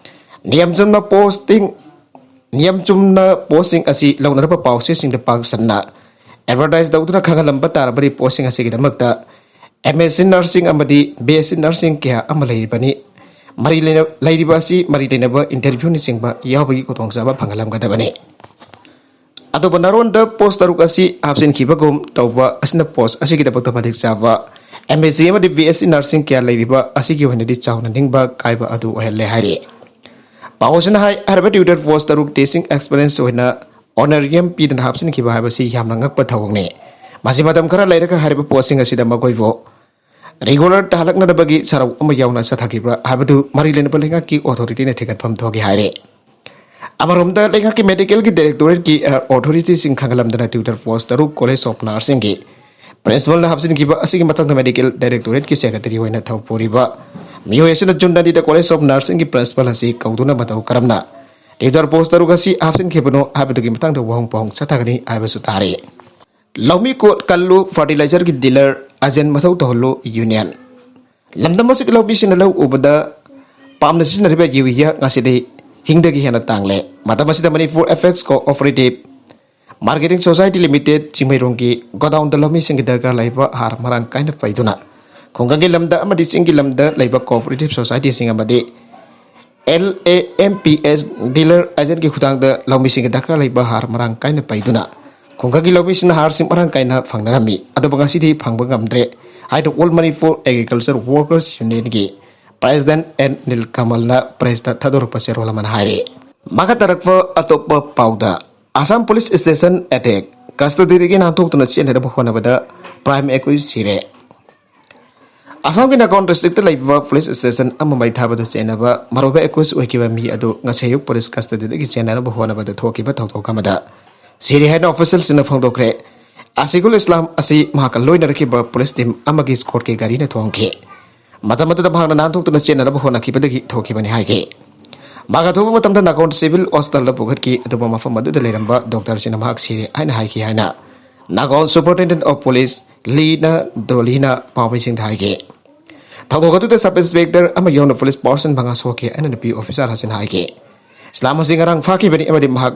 ꯅꯤꯌꯝ ꯆꯨꯝꯅ ꯄꯣꯁꯇꯤꯡ ꯅꯤꯌꯝ ꯆꯨꯝꯅ ꯄꯣꯁꯁꯤꯡ ꯑꯁꯤ ꯂꯧꯅꯅꯕ ꯄꯥꯎꯆꯦꯁꯤꯡꯗ ꯄꯥꯛ ꯁꯟꯅ ꯑꯦꯗꯚꯔꯇꯥꯏꯁ ꯇꯧꯗꯨꯅ ꯈꯪꯍꯜꯂꯝꯕ ꯇꯥꯔꯕꯗꯤ ꯄꯣꯁꯁꯤꯡ ꯑꯁꯤꯒꯤꯗꯃꯛꯇ ꯑꯦꯝ ꯑꯦꯁ ꯁꯤ ꯅꯔꯁꯤꯡ ꯑꯃꯗꯤ ꯕꯤ ꯑꯦꯁ ꯁꯤ ꯅꯔꯁꯤꯡ ꯀꯌꯥ ꯑꯃ ꯂꯩꯔꯤꯕꯅꯤ꯫ ꯃꯔꯤ ꯂꯩꯅ-, ꯂꯩꯔꯤꯕ ꯑꯁꯤ ꯃꯔꯤ ꯂꯩꯅꯕ ꯏꯟꯇꯔꯚ꯭ꯌꯨꯅꯆꯤꯡꯕ ꯌꯥꯎꯕꯒꯤ ꯈꯨꯗꯣꯡꯆꯥꯕ ꯐꯪꯍꯜꯂꯝꯒꯗꯕꯅꯤ꯫ ꯑꯗꯨꯕꯨ ꯅꯔꯣꯟꯗ ꯄꯣꯁ ꯇꯔꯨꯛ ꯑꯁꯤ ꯍꯥꯞꯆꯤꯟꯈꯤꯕꯒꯨꯝ ꯇꯧꯕ ꯑꯁꯤꯅ ꯄꯣꯁ ꯑꯁꯤꯒꯤꯗꯃꯛꯇ ꯃꯇꯤꯛ ꯆꯥꯕ ꯑꯦꯝ ꯑꯦꯁ ꯁꯤ ꯑꯃꯗꯤ ꯕꯤ ꯑꯦꯁ ꯁꯤ ꯅꯔꯁꯤꯡ ꯀꯌꯥ ꯂꯩꯔꯤꯕ ꯑꯁꯤꯒꯤ ꯑꯣꯏꯅꯗꯤ ꯆꯥꯎꯅ ꯅꯤꯡꯕ ꯀꯥꯏꯕ ꯑꯗꯨ ꯑꯣꯏꯍꯜꯂꯦ ꯍꯥꯏꯔꯤ꯫ ꯄꯥꯎ ꯑꯁꯤꯅ ꯍꯥꯏ, ꯍꯥꯏꯔꯤꯕ ꯇ꯭ꯌꯨꯇꯔ ꯄꯣꯁ ꯇꯔꯨꯛ ꯇꯤꯆꯤꯡ ꯑꯦꯛꯁꯄꯤꯔꯤꯌꯦꯟꯁ ꯑꯣꯏꯅ ꯑꯣꯅꯔꯤꯌꯝ ꯄꯤꯗꯅ ꯍꯥꯞꯆꯤꯟꯈꯤꯕ ꯍꯥꯏꯕꯁꯤ ꯌꯥꯝꯅ ꯉꯛꯄ ꯊꯧꯑꯣꯡꯅꯤ꯫ ꯃꯁꯤ ꯃꯇꯝ ꯈꯔ ꯂꯩꯔꯒ ꯍꯥꯏꯔꯤꯕ ꯄꯣꯁꯁꯤꯡ ꯑꯁꯤꯗ ꯃꯈꯣꯏꯕꯨ ꯔꯤꯒꯨꯂꯔ ꯇꯥꯍꯜꯂꯛꯅꯅꯕꯒꯤ ꯁꯔꯧ ꯑꯃ ꯌꯥꯎꯅ ꯆꯠꯊꯈꯤꯕ꯭ꯔꯥ ꯍꯥꯏꯕꯗꯨ ꯃꯔꯤ ꯂꯩꯅꯕ ꯂꯩꯉꯥꯛꯀꯤ ꯑꯣꯊꯣꯔꯤꯇꯤꯅ ꯊꯤꯒꯠꯐꯝ ꯊꯣꯛꯏ ꯍꯥꯏꯔꯤ꯫ ꯑꯃꯔꯣꯝꯗ ꯂꯩꯉꯥꯛꯀꯤ ꯃꯦꯗꯤꯀꯦꯜꯒꯤ ꯗꯥꯏꯔꯦꯛꯇꯣꯔꯦꯠꯀꯤ ꯑꯣꯊꯣꯔꯤꯇꯤꯁꯤꯡ ꯈꯪꯍꯜꯂꯝꯗꯅ ꯇ꯭ꯌꯨꯇꯔ ꯄꯣꯁ ꯇꯔꯨꯛ ꯀꯣꯂꯦꯖ ꯑꯣꯐ ꯅꯔꯁꯤꯡꯒꯤ ꯄ꯭ꯔꯤꯟꯁꯤꯄꯥꯜꯅ ꯍꯥꯞꯆꯤꯟꯈꯤꯕ ꯑꯁꯤꯒꯤ ꯃꯇꯥꯡꯗ ꯃꯦꯗꯤꯀꯦꯜ ꯗꯥꯏꯔꯦꯛꯇꯣꯔꯦꯠꯀꯤ ꯁꯦꯀ꯭ꯔꯦꯇꯔꯤ ꯑꯣꯏꯅ ꯊꯧ ꯄꯨꯔꯤꯕ ꯃꯤꯑꯣꯏ ꯑꯁꯤꯅ ꯖꯨꯟ ꯑꯅꯤꯗ ꯀꯣꯂꯦꯖ ꯑꯣꯐ ꯅꯔꯁꯤꯡꯒꯤ ꯄ꯭ꯔꯤꯟꯁꯤꯄꯥꯜ ꯑꯁꯤ ꯀꯧꯗꯨꯅ ꯃꯇꯧ ꯀꯔꯝꯅ ꯇ꯭ꯌꯨꯇꯔ ꯄꯣꯁ ꯇꯔꯨꯛ ꯑꯁꯤ ꯍꯥꯞꯆꯤꯟꯈꯤꯕꯅꯣ ꯍꯥꯏꯕꯗꯨꯒꯤ ꯃꯇꯥꯡꯗ ꯋꯥꯍꯪ ꯄꯥꯎꯍꯪ ꯆꯠꯊꯒꯅꯤ ꯍꯥꯏꯕꯁꯨ ꯇꯥꯔꯤ꯫ ꯂꯧꯃꯤ ꯀꯣꯠ ꯀꯜꯂꯨ, ꯐꯔꯇꯤꯂꯥꯏꯖꯔꯒꯤ ꯗꯤꯂꯔ ꯑꯦꯖꯦꯟ ꯃꯊꯧ ꯇꯧꯍꯜꯂꯨ ꯌꯨꯅꯤꯌꯟ꯫ ꯂꯝꯗꯝ ꯑꯁꯤꯒꯤ ꯂꯧꯃꯤꯁꯤꯡꯅ ꯂꯧ ꯎꯕꯗ ꯄꯥꯝꯅ ꯁꯤꯖꯤꯟꯅꯔꯤꯕ ꯌꯨꯔꯤꯌꯥ ꯉꯁꯤꯗꯤ ꯍꯤꯡꯗꯒꯤ ꯍꯦꯟꯅ ꯇꯥꯡꯂꯦ꯫ ꯃꯇꯝ ꯑꯁꯤꯗ Manipur apex cooperative marketing society limited ꯆꯤꯡꯃꯩꯔꯣꯡꯒꯤ ꯒꯣꯗꯥꯎꯟꯗ ꯂꯧꯃꯤꯁꯤꯡꯒꯤ ꯗꯔꯀꯥꯔ ꯂꯩꯕ ꯍꯥꯔ ꯃꯔꯥꯡ ꯀꯥꯏꯅ ꯄꯩꯗꯨꯅ ꯈꯨꯡꯒꯪꯒꯤ ꯂꯝꯗ ꯑꯃꯗꯤ ꯆꯤꯡꯒꯤ ꯂꯝꯗ ꯂꯩꯕ ꯀꯣꯑꯣꯄꯔꯦꯇꯤꯚ ꯁꯣꯁꯥꯏꯇꯤꯁꯤꯡ ꯑꯃꯗꯤ L A M P S dealer ꯑꯦꯖꯦꯟꯒꯤ ꯈꯨꯠꯊꯥꯡꯗ ꯂꯧꯃꯤꯁꯤꯡꯒꯤ ꯗꯔꯀꯥꯔ ꯂꯩꯕ ꯍꯥꯔ ꯃꯔꯥꯡ ꯀꯥꯏꯅ ꯄꯩꯗꯨꯅ ꯈꯨꯡꯒꯪꯒꯤ ꯂꯧꯃꯤꯁꯤꯡꯅ ꯍꯥꯔꯁꯤꯡ ꯃꯔꯥꯡ ꯀꯥꯏꯅ ꯐꯪꯅꯔꯝꯃꯤ, ꯑꯗꯨꯕꯨ ꯉꯁꯤꯗꯤ ꯐꯪꯕ ꯉꯝꯗ꯭ꯔꯦ ꯍꯥꯏꯅ ꯑꯣꯜ ꯃꯅꯤꯄꯨꯔ ꯑꯦꯒ꯭ꯔꯤꯀꯜꯆꯔ ꯋꯥꯔꯀꯔꯁ ꯌꯨꯅꯤꯌꯟꯒꯤ ꯄ꯭ꯔꯦꯁꯤꯗꯦꯟꯠ ꯑꯦꯟ ꯅꯤꯜꯀꯃꯜꯅ ꯄ꯭ꯔꯦꯁꯇ ꯊꯥꯗꯣꯔꯛꯄ ꯆꯦꯔꯣꯜ ꯑꯃꯅ ꯍꯥꯏꯔꯤ꯫ ꯃꯈꯥ ꯇꯥꯔꯛꯄ ꯑꯇꯣꯞꯄ ꯄꯥꯎꯗ, ꯑꯁꯥꯝ ꯄꯨꯂꯤꯁ ꯁ꯭ꯇꯦꯁꯟ ꯑꯦꯇꯦꯛ, ꯀꯁꯇꯗꯤꯗꯒꯤ ꯅꯥꯟꯊꯣꯛꯇꯨꯅ ꯆꯦꯟꯅꯅꯕ ꯍꯣꯠꯅꯕꯗ ꯄ꯭ꯔꯥꯏꯝ ꯑꯦꯀ꯭ꯌꯨꯖ ꯁꯤꯔꯦ꯫ ꯑꯁꯥꯝꯒꯤ ꯅꯥꯒꯥꯎꯟ ꯗꯤꯁꯇ꯭ꯔꯤꯛꯇ ꯂꯩꯕ ꯄꯨꯂꯤꯁ ꯁ꯭ꯇꯦꯁꯟ ꯑꯃ ꯃꯩ ꯊꯥꯕꯗ ꯆꯦꯟꯅꯕ ꯃꯔꯨꯑꯣꯏꯕ ꯑꯦꯀ꯭ꯌꯨꯖ ꯑꯣꯏꯈꯤꯕ ꯃꯤ ꯑꯗꯨ ꯉꯁꯤ ꯑꯌꯨꯛ ꯄꯨꯂꯤꯁ ꯀꯁꯇꯗꯤꯗꯒꯤ ꯆꯦꯟꯅꯅꯕ ꯍꯣꯠꯅꯕꯗ ꯊꯣꯛꯈꯤꯕ ꯊꯧꯗꯣꯛ ꯑꯃꯗ ꯁꯤꯔꯦ ꯍꯥꯏꯅ ꯑꯣꯐꯤꯁꯤꯌꯦꯜꯁꯤꯡꯅ ꯐꯣꯡꯗꯣꯛꯈ꯭ꯔꯦ꯫ ꯑꯁꯤꯒꯨꯜ ꯏꯁꯂꯥꯝ ꯑꯁꯤ ꯃꯍꯥꯛꯀ ꯂꯣꯏꯅꯔꯛꯈꯤꯕ ꯄꯨꯂꯤꯁ ꯇꯤꯝ ꯑꯃꯒꯤ ꯁ꯭ꯀꯣꯠꯀꯤ ꯒꯥꯔꯤꯅ ꯊꯣꯡꯈꯤ꯫ ꯃꯇꯝ ꯑꯗꯨꯗ ꯃꯍꯥꯛꯅ ꯅꯥꯟꯊꯣꯛꯇꯨꯅ ꯆꯦꯟꯅꯅꯕ ꯍꯣꯠꯅꯈꯤꯕꯗꯒꯤ ꯊꯣꯛꯈꯤꯕꯅꯤ ꯍꯥꯏꯈꯤ꯫ ꯃꯍꯥꯛ ꯑꯊꯨꯕ ꯃꯇꯝꯗ ꯅꯥꯒꯥꯎꯟ ꯁꯤꯚꯤꯜ ꯍꯣꯁꯄꯤꯇꯥꯜꯗ ꯄꯨꯈꯠꯈꯤ, ꯑꯗꯨꯕꯨ ꯃꯐꯝ ꯑꯗꯨꯗ ꯂꯩꯔꯝꯕ ꯗꯣꯛꯇꯔꯁꯤꯡꯅ ꯃꯍꯥꯛ ꯁꯤꯔꯦ ꯍꯥꯏꯅ ꯍꯥꯏꯈꯤ ꯍꯥꯏꯅ ꯅꯥꯒꯥꯎꯟ ꯁꯨꯄꯔꯤꯟꯇꯦꯟꯗꯦꯟꯠ ꯑꯣꯐ ꯄꯨꯂꯤꯁ ꯂꯤꯅ ꯗꯣꯂꯤꯅ ꯄꯥꯎꯃꯤꯁꯤꯡꯗ ꯍꯥꯏꯈꯤ꯫ ꯊꯧꯗꯣꯛ ꯑꯗꯨꯗ ꯁꯕ ꯏꯟꯁꯄꯦꯛꯇꯔ ꯑꯃ ꯌꯥꯎꯅ ꯄꯨꯂꯤꯁ ꯄꯥꯔꯁꯟ ꯃꯉꯥ ꯁꯣꯛꯈꯤ ꯍꯥꯏꯅ ꯅꯨꯄꯤ ꯑꯣꯐꯤꯁꯥꯔ ꯑꯁꯤꯅ ꯍꯥꯏꯈꯤ꯫ ꯏꯁꯂꯥꯝ ꯑꯁꯤ ꯉꯔꯥꯡ ꯐꯥꯈꯤꯕꯅꯤ ꯑꯃꯗꯤ ꯃꯍꯥꯛ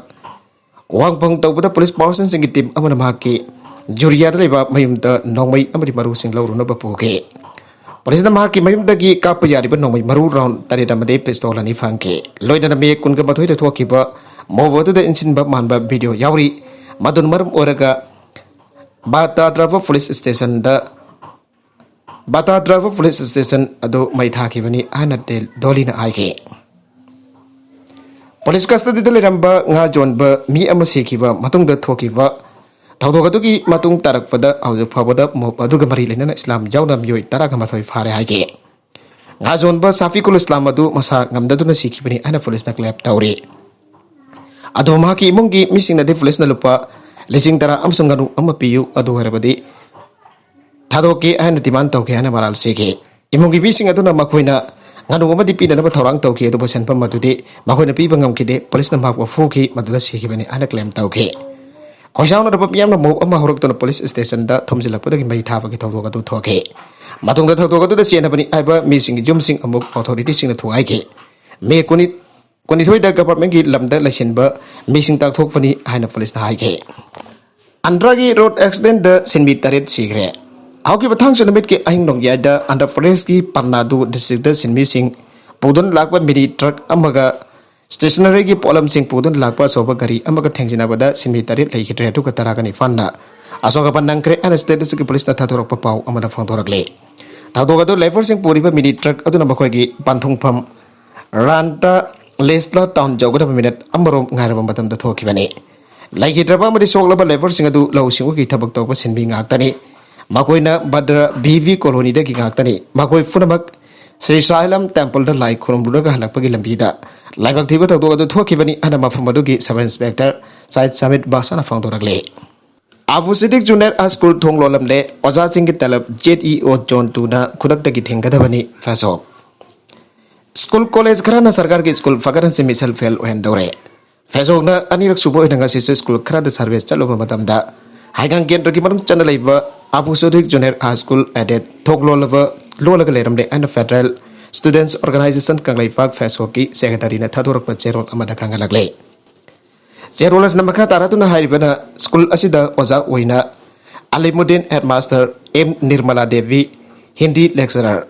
ꯋꯥꯍꯪ ꯄꯥꯎꯍꯪ ꯇꯧꯕꯗ ꯄꯨꯂꯤꯁ ꯄꯥꯔꯁꯟꯁꯤꯡꯒꯤ ꯇꯤꯝ ꯑꯃꯅ ꯃꯍꯥꯛꯀꯤ ꯖꯨꯔꯤꯌꯥꯗ ꯂꯩꯕ ꯃꯌꯨꯝꯗ ꯅꯣꯡꯃꯩ ꯑꯃꯗꯤ ꯃꯔꯨꯁꯤꯡ ꯂꯧꯔꯨꯅꯕ ꯄꯨꯈꯤ꯫ ꯄꯨꯂꯤꯁꯅ ꯃꯍꯥꯛꯀꯤ ꯃꯌꯨꯝꯗꯒꯤ ꯀꯥꯞꯄ ꯌꯥꯔꯤꯕ ꯅꯣꯡꯃꯩ ꯃꯔꯨ ꯔꯥꯎꯟ ꯇꯔꯦꯠ ꯑꯃꯗꯤ ꯄꯤꯁꯇꯣꯜ ꯑꯅꯤ ꯐꯪꯈꯤ꯫ ꯂꯣꯏꯅꯅ ꯃꯦ ꯀꯨꯟꯒ ꯃꯥꯊꯣꯏꯗ ꯊꯣꯛꯈꯤꯕ ꯃꯣꯕ ꯑꯗꯨꯗ ꯏꯟꯁꯤꯟꯕ ꯃꯥꯟꯕ ꯚꯤꯗꯤꯑꯣ ꯌꯥꯎꯔꯤ꯫ ꯃꯗꯨꯅ ꯃꯔꯝ ꯑꯣꯏꯔꯒ ꯕꯥꯇꯥꯗ꯭ꯔꯕ ꯄꯨꯂꯤꯁ ꯁ꯭ꯇꯦꯁꯟꯗ ꯕꯥꯇꯥꯗ꯭ꯔꯕ ꯄꯨꯂꯤꯁ ꯁ꯭ꯇꯦꯁꯟ ꯑꯗꯨ ꯃꯩ ꯊꯥꯈꯤꯕꯅꯤ ꯍꯥꯏꯅ ꯗꯦ-, ꯗꯣꯂꯤꯅ ꯍꯥꯏꯈꯤ꯫ ꯄꯨꯂꯤꯁ ꯀꯁꯇꯗꯤꯗ ꯂꯩꯔꯝꯕ ꯉꯥ ꯌꯣꯟꯕ ꯃꯤ ꯑꯃ ꯁꯤꯈꯤꯕ ꯃꯇꯨꯡꯗ ꯊꯣꯛꯈꯤꯕ ꯊꯧꯗꯣꯛ ꯑꯗꯨꯒꯤ ꯃꯇꯨꯡ ꯇꯥꯔꯛꯄꯗ ꯍꯧꯖꯤꯛ ꯐꯥꯎꯕꯗ ꯃꯣꯕ ꯑꯗꯨꯒ ꯃꯔꯤ ꯂꯩꯅꯅ ꯏꯁꯂꯥꯝ ꯌꯥꯎꯅ ꯃꯤꯑꯣꯏ ꯇꯔꯥꯒ ꯃꯥꯊꯣꯏ ꯐꯥꯔꯦ ꯍꯥꯏꯈꯤ꯫ ꯉꯥ ꯌꯣꯟꯕ ꯁꯥꯐꯤꯀꯨꯜ ꯏꯁꯂꯥꯝ ꯑꯗꯨ ꯃꯁꯥ ꯉꯝꯗꯗꯨꯅ ꯁꯤꯈꯤꯕꯅꯤ ꯍꯥꯏꯅ ꯄꯨꯂꯤꯁꯅ ꯀ꯭ꯂꯦꯝ ꯇꯧꯔꯤ꯫ ꯑꯗꯨꯕꯨ ꯃꯍꯥꯛꯀꯤ ꯏꯃꯨꯡꯒꯤ ꯃꯤꯁꯤꯡꯅꯗꯤ ꯄꯨꯂꯤꯁꯅ ꯂꯨꯄꯥ ꯂꯤꯁꯤꯡ ꯇꯔꯥ ꯑꯃꯁꯨꯡ ꯉꯥꯅꯨ ꯑꯃ ꯄꯤꯌꯨ, ꯑꯗꯨ ꯑꯣꯏꯔꯕꯗꯤ ꯊꯥꯗꯣꯛꯀꯦ ꯍꯥꯏꯅ ꯗꯤꯃꯥꯟ ꯇꯧꯈꯤ ꯍꯥꯏꯅ ꯃꯔꯥꯜ ꯁꯤꯈꯤ꯫ ꯏꯃꯨꯡꯒꯤ ꯃꯤꯁꯤꯡ ꯑꯗꯨꯅ ꯃꯈꯣꯏꯅ ꯉꯥꯅꯨ ꯑꯃꯗꯤ ꯄꯤꯅꯅꯕ ꯊꯧꯔꯥꯡ ꯇꯧꯈꯤ, ꯑꯗꯨꯕꯨ ꯁꯦꯟꯐꯝ ꯑꯗꯨꯗꯤ ꯃꯈꯣꯏꯅ ꯄꯤꯕ ꯉꯝꯈꯤꯗꯦ꯫ ꯄꯨꯂꯤꯁꯅ ꯃꯍꯥꯛꯄꯨ ꯐꯨꯈꯤ, ꯃꯗꯨꯗ ꯁꯤꯈꯤꯕꯅꯤ ꯍꯥꯏꯅ ꯀ꯭ꯂꯦꯝ ꯇꯧꯈꯤ꯫ ꯈꯣꯏꯁꯥꯎꯅꯔꯕ ꯃꯤꯌꯥꯝꯅ ꯃꯣꯕ ꯑꯃ ꯍꯧꯔꯛꯇꯨꯅ ꯄꯨꯂꯤꯁ ꯁ꯭ꯇꯦꯁꯟꯗ ꯊꯨꯝꯖꯤꯜꯂꯛꯄꯗꯒꯤ ꯃꯩ ꯊꯥꯕꯒꯤ ꯊꯧꯗꯣꯛ ꯑꯗꯨ ꯊꯣꯛꯈꯤ꯫ ꯃꯇꯨꯡꯗ ꯊꯧꯗꯣꯛ ꯑꯗꯨꯗ ꯆꯦꯟꯅꯕꯅꯤ ꯍꯥꯏꯕ ꯃꯤꯁꯤꯡꯒꯤ ꯌꯨꯝꯁꯤꯡ ꯑꯃꯨꯛ ꯑꯣꯊꯣꯔꯤꯇꯤꯁꯤꯡꯅ ꯊꯨꯒꯥꯏꯈꯤ꯫ ꯃꯦ ꯀꯨꯟꯅꯤ-, ꯀꯨꯟꯅꯤꯊꯣꯏꯗ ꯒꯚꯔꯟꯃꯦꯟꯠꯀꯤ ꯂꯝꯗ ꯂꯩꯁꯤꯟꯕ ꯃꯤꯁꯤꯡ ꯇꯥꯛꯊꯣꯛꯄꯅꯤ ꯍꯥꯏꯅ ꯄꯨꯂꯤꯁꯅ ꯍꯥꯏꯈꯤ꯫ ꯑꯟꯗ꯭ꯔꯥꯒꯤ ꯔꯣꯗ ꯑꯦꯛꯁꯤꯗꯦꯟꯠꯇ ꯁꯤꯟꯃꯤ ꯇꯔꯦꯠ ꯁꯤꯈ꯭ꯔꯦ꯫ ꯍꯧꯈꯤꯕ ꯊꯥꯡꯖ ꯅꯨꯃꯤꯠꯀꯤ ꯑꯍꯤꯡ ꯅꯣꯡꯌꯥꯏꯗ ꯑꯟꯗ꯭ꯔ ꯄ꯭ꯔꯗꯦꯁꯀꯤ ꯄꯟꯅꯥꯗꯨ ꯗꯤꯁꯇ꯭ꯔꯤꯛꯇ ꯁꯤꯟꯃꯤꯁꯤꯡ ꯄꯨꯗꯨꯅ ꯂꯥꯛꯄ ꯃꯤꯅꯤ ꯇ꯭ꯔꯛ ꯑꯃꯒ ꯁ꯭ꯇꯦꯁꯅꯔꯤꯒꯤ ꯄꯣꯠꯂꯝꯁꯤꯡ ꯄꯨꯗꯨꯅ ꯂꯥꯛꯄ ꯑꯆꯧꯕ ꯒꯥꯔꯤ ꯑꯃꯒ ꯊꯦꯡꯖꯤꯟꯅꯕꯗ ꯁꯤꯟꯃꯤ ꯇꯔꯦꯠ ꯂꯩꯈꯤꯗ꯭ꯔꯦ, ꯑꯗꯨꯒ ꯇꯔꯥꯒ ꯅꯤꯄꯥꯟꯅ ꯑꯁꯣꯛ ꯑꯄꯟ ꯅꯪꯈ꯭ꯔꯦ ꯍꯥꯏꯅ ꯁ꯭ꯇꯦꯠ ꯑꯁꯤꯒꯤ ꯄꯨꯂꯤꯁꯅ ꯊꯥꯗꯣꯔꯛꯄ ꯄꯥꯎ ꯑꯃꯅ ꯐꯣꯡꯗꯣꯔꯛꯂꯤ꯫ ꯊꯧꯗꯣꯛ ꯑꯗꯨ ꯂꯦꯕꯔꯁꯤꯡ ꯄꯨꯔꯤꯕ ꯃꯤꯅꯤ ꯇ꯭ꯔꯛ ꯑꯗꯨꯅ ꯃꯈꯣꯏꯒꯤ ꯄꯟꯊꯨꯡꯐꯝ ꯔꯥꯟꯇ ꯂꯦꯁꯂꯥ ꯇꯥꯎꯟ ꯌꯧꯒꯗꯕ ꯃꯤꯅꯠ ꯑꯃꯔꯣꯝ ꯉꯥꯏꯔꯕ ꯃꯇꯝꯗ ꯊꯣꯛꯈꯤꯕꯅꯤ꯫ ꯂꯩꯈꯤꯗ꯭ꯔꯕ ꯑꯃꯗꯤ ꯁꯣꯛꯂꯕ ꯂꯦꯕꯔꯁꯤꯡ ꯑꯗꯨ ꯂꯧꯎ ꯁꯤꯡꯎꯒꯤ ꯊꯕꯛ ꯇꯧꯕ ꯁꯤꯟꯃꯤ ꯉꯥꯛꯇꯅꯤ꯫ ꯃꯈꯣꯏꯅ ꯚꯗ꯭ꯔ ꯚꯤ ꯚꯤ ꯀꯣꯂꯣꯅꯤꯗꯒꯤ ꯉꯥꯛꯇꯅꯤ꯫ ꯃꯈꯣꯏ ꯄꯨꯝꯅꯃꯛ ꯁ꯭ꯔꯤ ꯁꯥꯏꯂꯝ ꯇꯦꯝꯄꯜꯗ ꯂꯥꯏ ꯈꯨꯔꯨꯝꯂꯨꯔꯒ ꯍꯜꯂꯛꯄꯒꯤ ꯂꯝꯕꯤꯗ ꯂꯥꯏꯕꯛ ꯊꯤꯕ ꯊꯧꯗꯣꯛ ꯑꯗꯨ ꯊꯣꯛꯈꯤꯕꯅꯤ ꯍꯥꯏꯅ ꯃꯐꯝ ꯑꯗꯨꯒꯤ ꯁꯕ ꯏꯟꯁꯄꯦꯛꯇꯔ ꯁꯥꯏꯗ ꯁꯥꯃꯤꯗ ꯕꯥꯁꯥꯅ ꯐꯣꯡꯗꯣꯔꯛꯂꯤ꯫ Abu Siddique junior high school ꯊꯣꯡ ꯂꯣꯜꯂꯝꯂꯦ, ꯑꯣꯖꯥꯁꯤꯡꯒꯤ ꯇꯂꯕ ꯖꯦꯠ ꯏ ꯑꯣ ꯖꯣꯟ ꯇꯨꯅ ꯈꯨꯗꯛꯇꯒꯤ ꯊꯤꯡꯒꯗꯕꯅꯤ, ꯐꯦꯁꯣꯛ꯫ ꯁ꯭ꯀꯨꯜ ꯀꯣꯂꯦꯖ ꯈꯔꯅ ꯁꯔꯀꯥꯔꯒꯤ ꯁ꯭ꯀꯨꯜ ꯐꯒꯠꯍꯟꯁꯤ ꯃꯤꯁꯜ ꯐꯦꯜ ꯑꯣꯏꯍꯟꯗꯧꯔꯦ꯫ ꯐꯦꯁꯣꯛꯅ ꯑꯅꯤꯔꯛ ꯁꯨꯕ ꯑꯣꯏꯅ ꯉꯁꯤꯁꯨ ꯁ꯭ꯀꯨꯜ ꯈꯔꯗ ꯁꯔꯚꯦ ꯆꯠꯂꯨꯕ ꯃꯇꯝꯗ ꯍꯥꯏꯒꯥꯡ ꯀꯦꯟꯗ꯭ꯔꯒꯤ ꯃꯅꯨꯡ ꯆꯟꯅ ꯂꯩꯕ Abu Siddique junior high school ꯑꯦꯗꯦꯠ ꯊꯣꯡ ꯂꯣꯜꯂꯕ ꯂꯣꯜꯂꯒ ꯂꯩꯔꯝꯂꯦ ꯍꯥꯏꯅ ꯐꯦꯗꯔꯦꯜ ꯁ꯭ꯇꯨꯗꯦꯟꯠꯁ ꯑꯣꯔꯒꯅꯥꯏꯖꯦꯁꯟ ꯀꯪꯂꯩꯄꯥꯛ ꯐꯦꯁꯣꯛꯀꯤ ꯁꯦꯀ꯭ꯔꯦꯇꯔꯤꯅ ꯊꯥꯗꯣꯔꯛꯄ ꯆꯦꯔꯣꯜ ꯑꯃꯗ ꯈꯪꯍꯜꯂꯛꯂꯦ꯫ ꯆꯦꯔꯣꯜ ꯑꯁꯤꯅ ꯃꯈꯥ ꯇꯥꯔꯗꯨꯅ ꯍꯥꯏꯔꯤꯕꯅ ꯁ꯭ꯀꯨꯜ ꯑꯁꯤꯗ ꯑꯣꯖꯥ ꯑꯣꯏꯅ Alimuddin headmaster, M Nirmala Devi Hindi lecturer,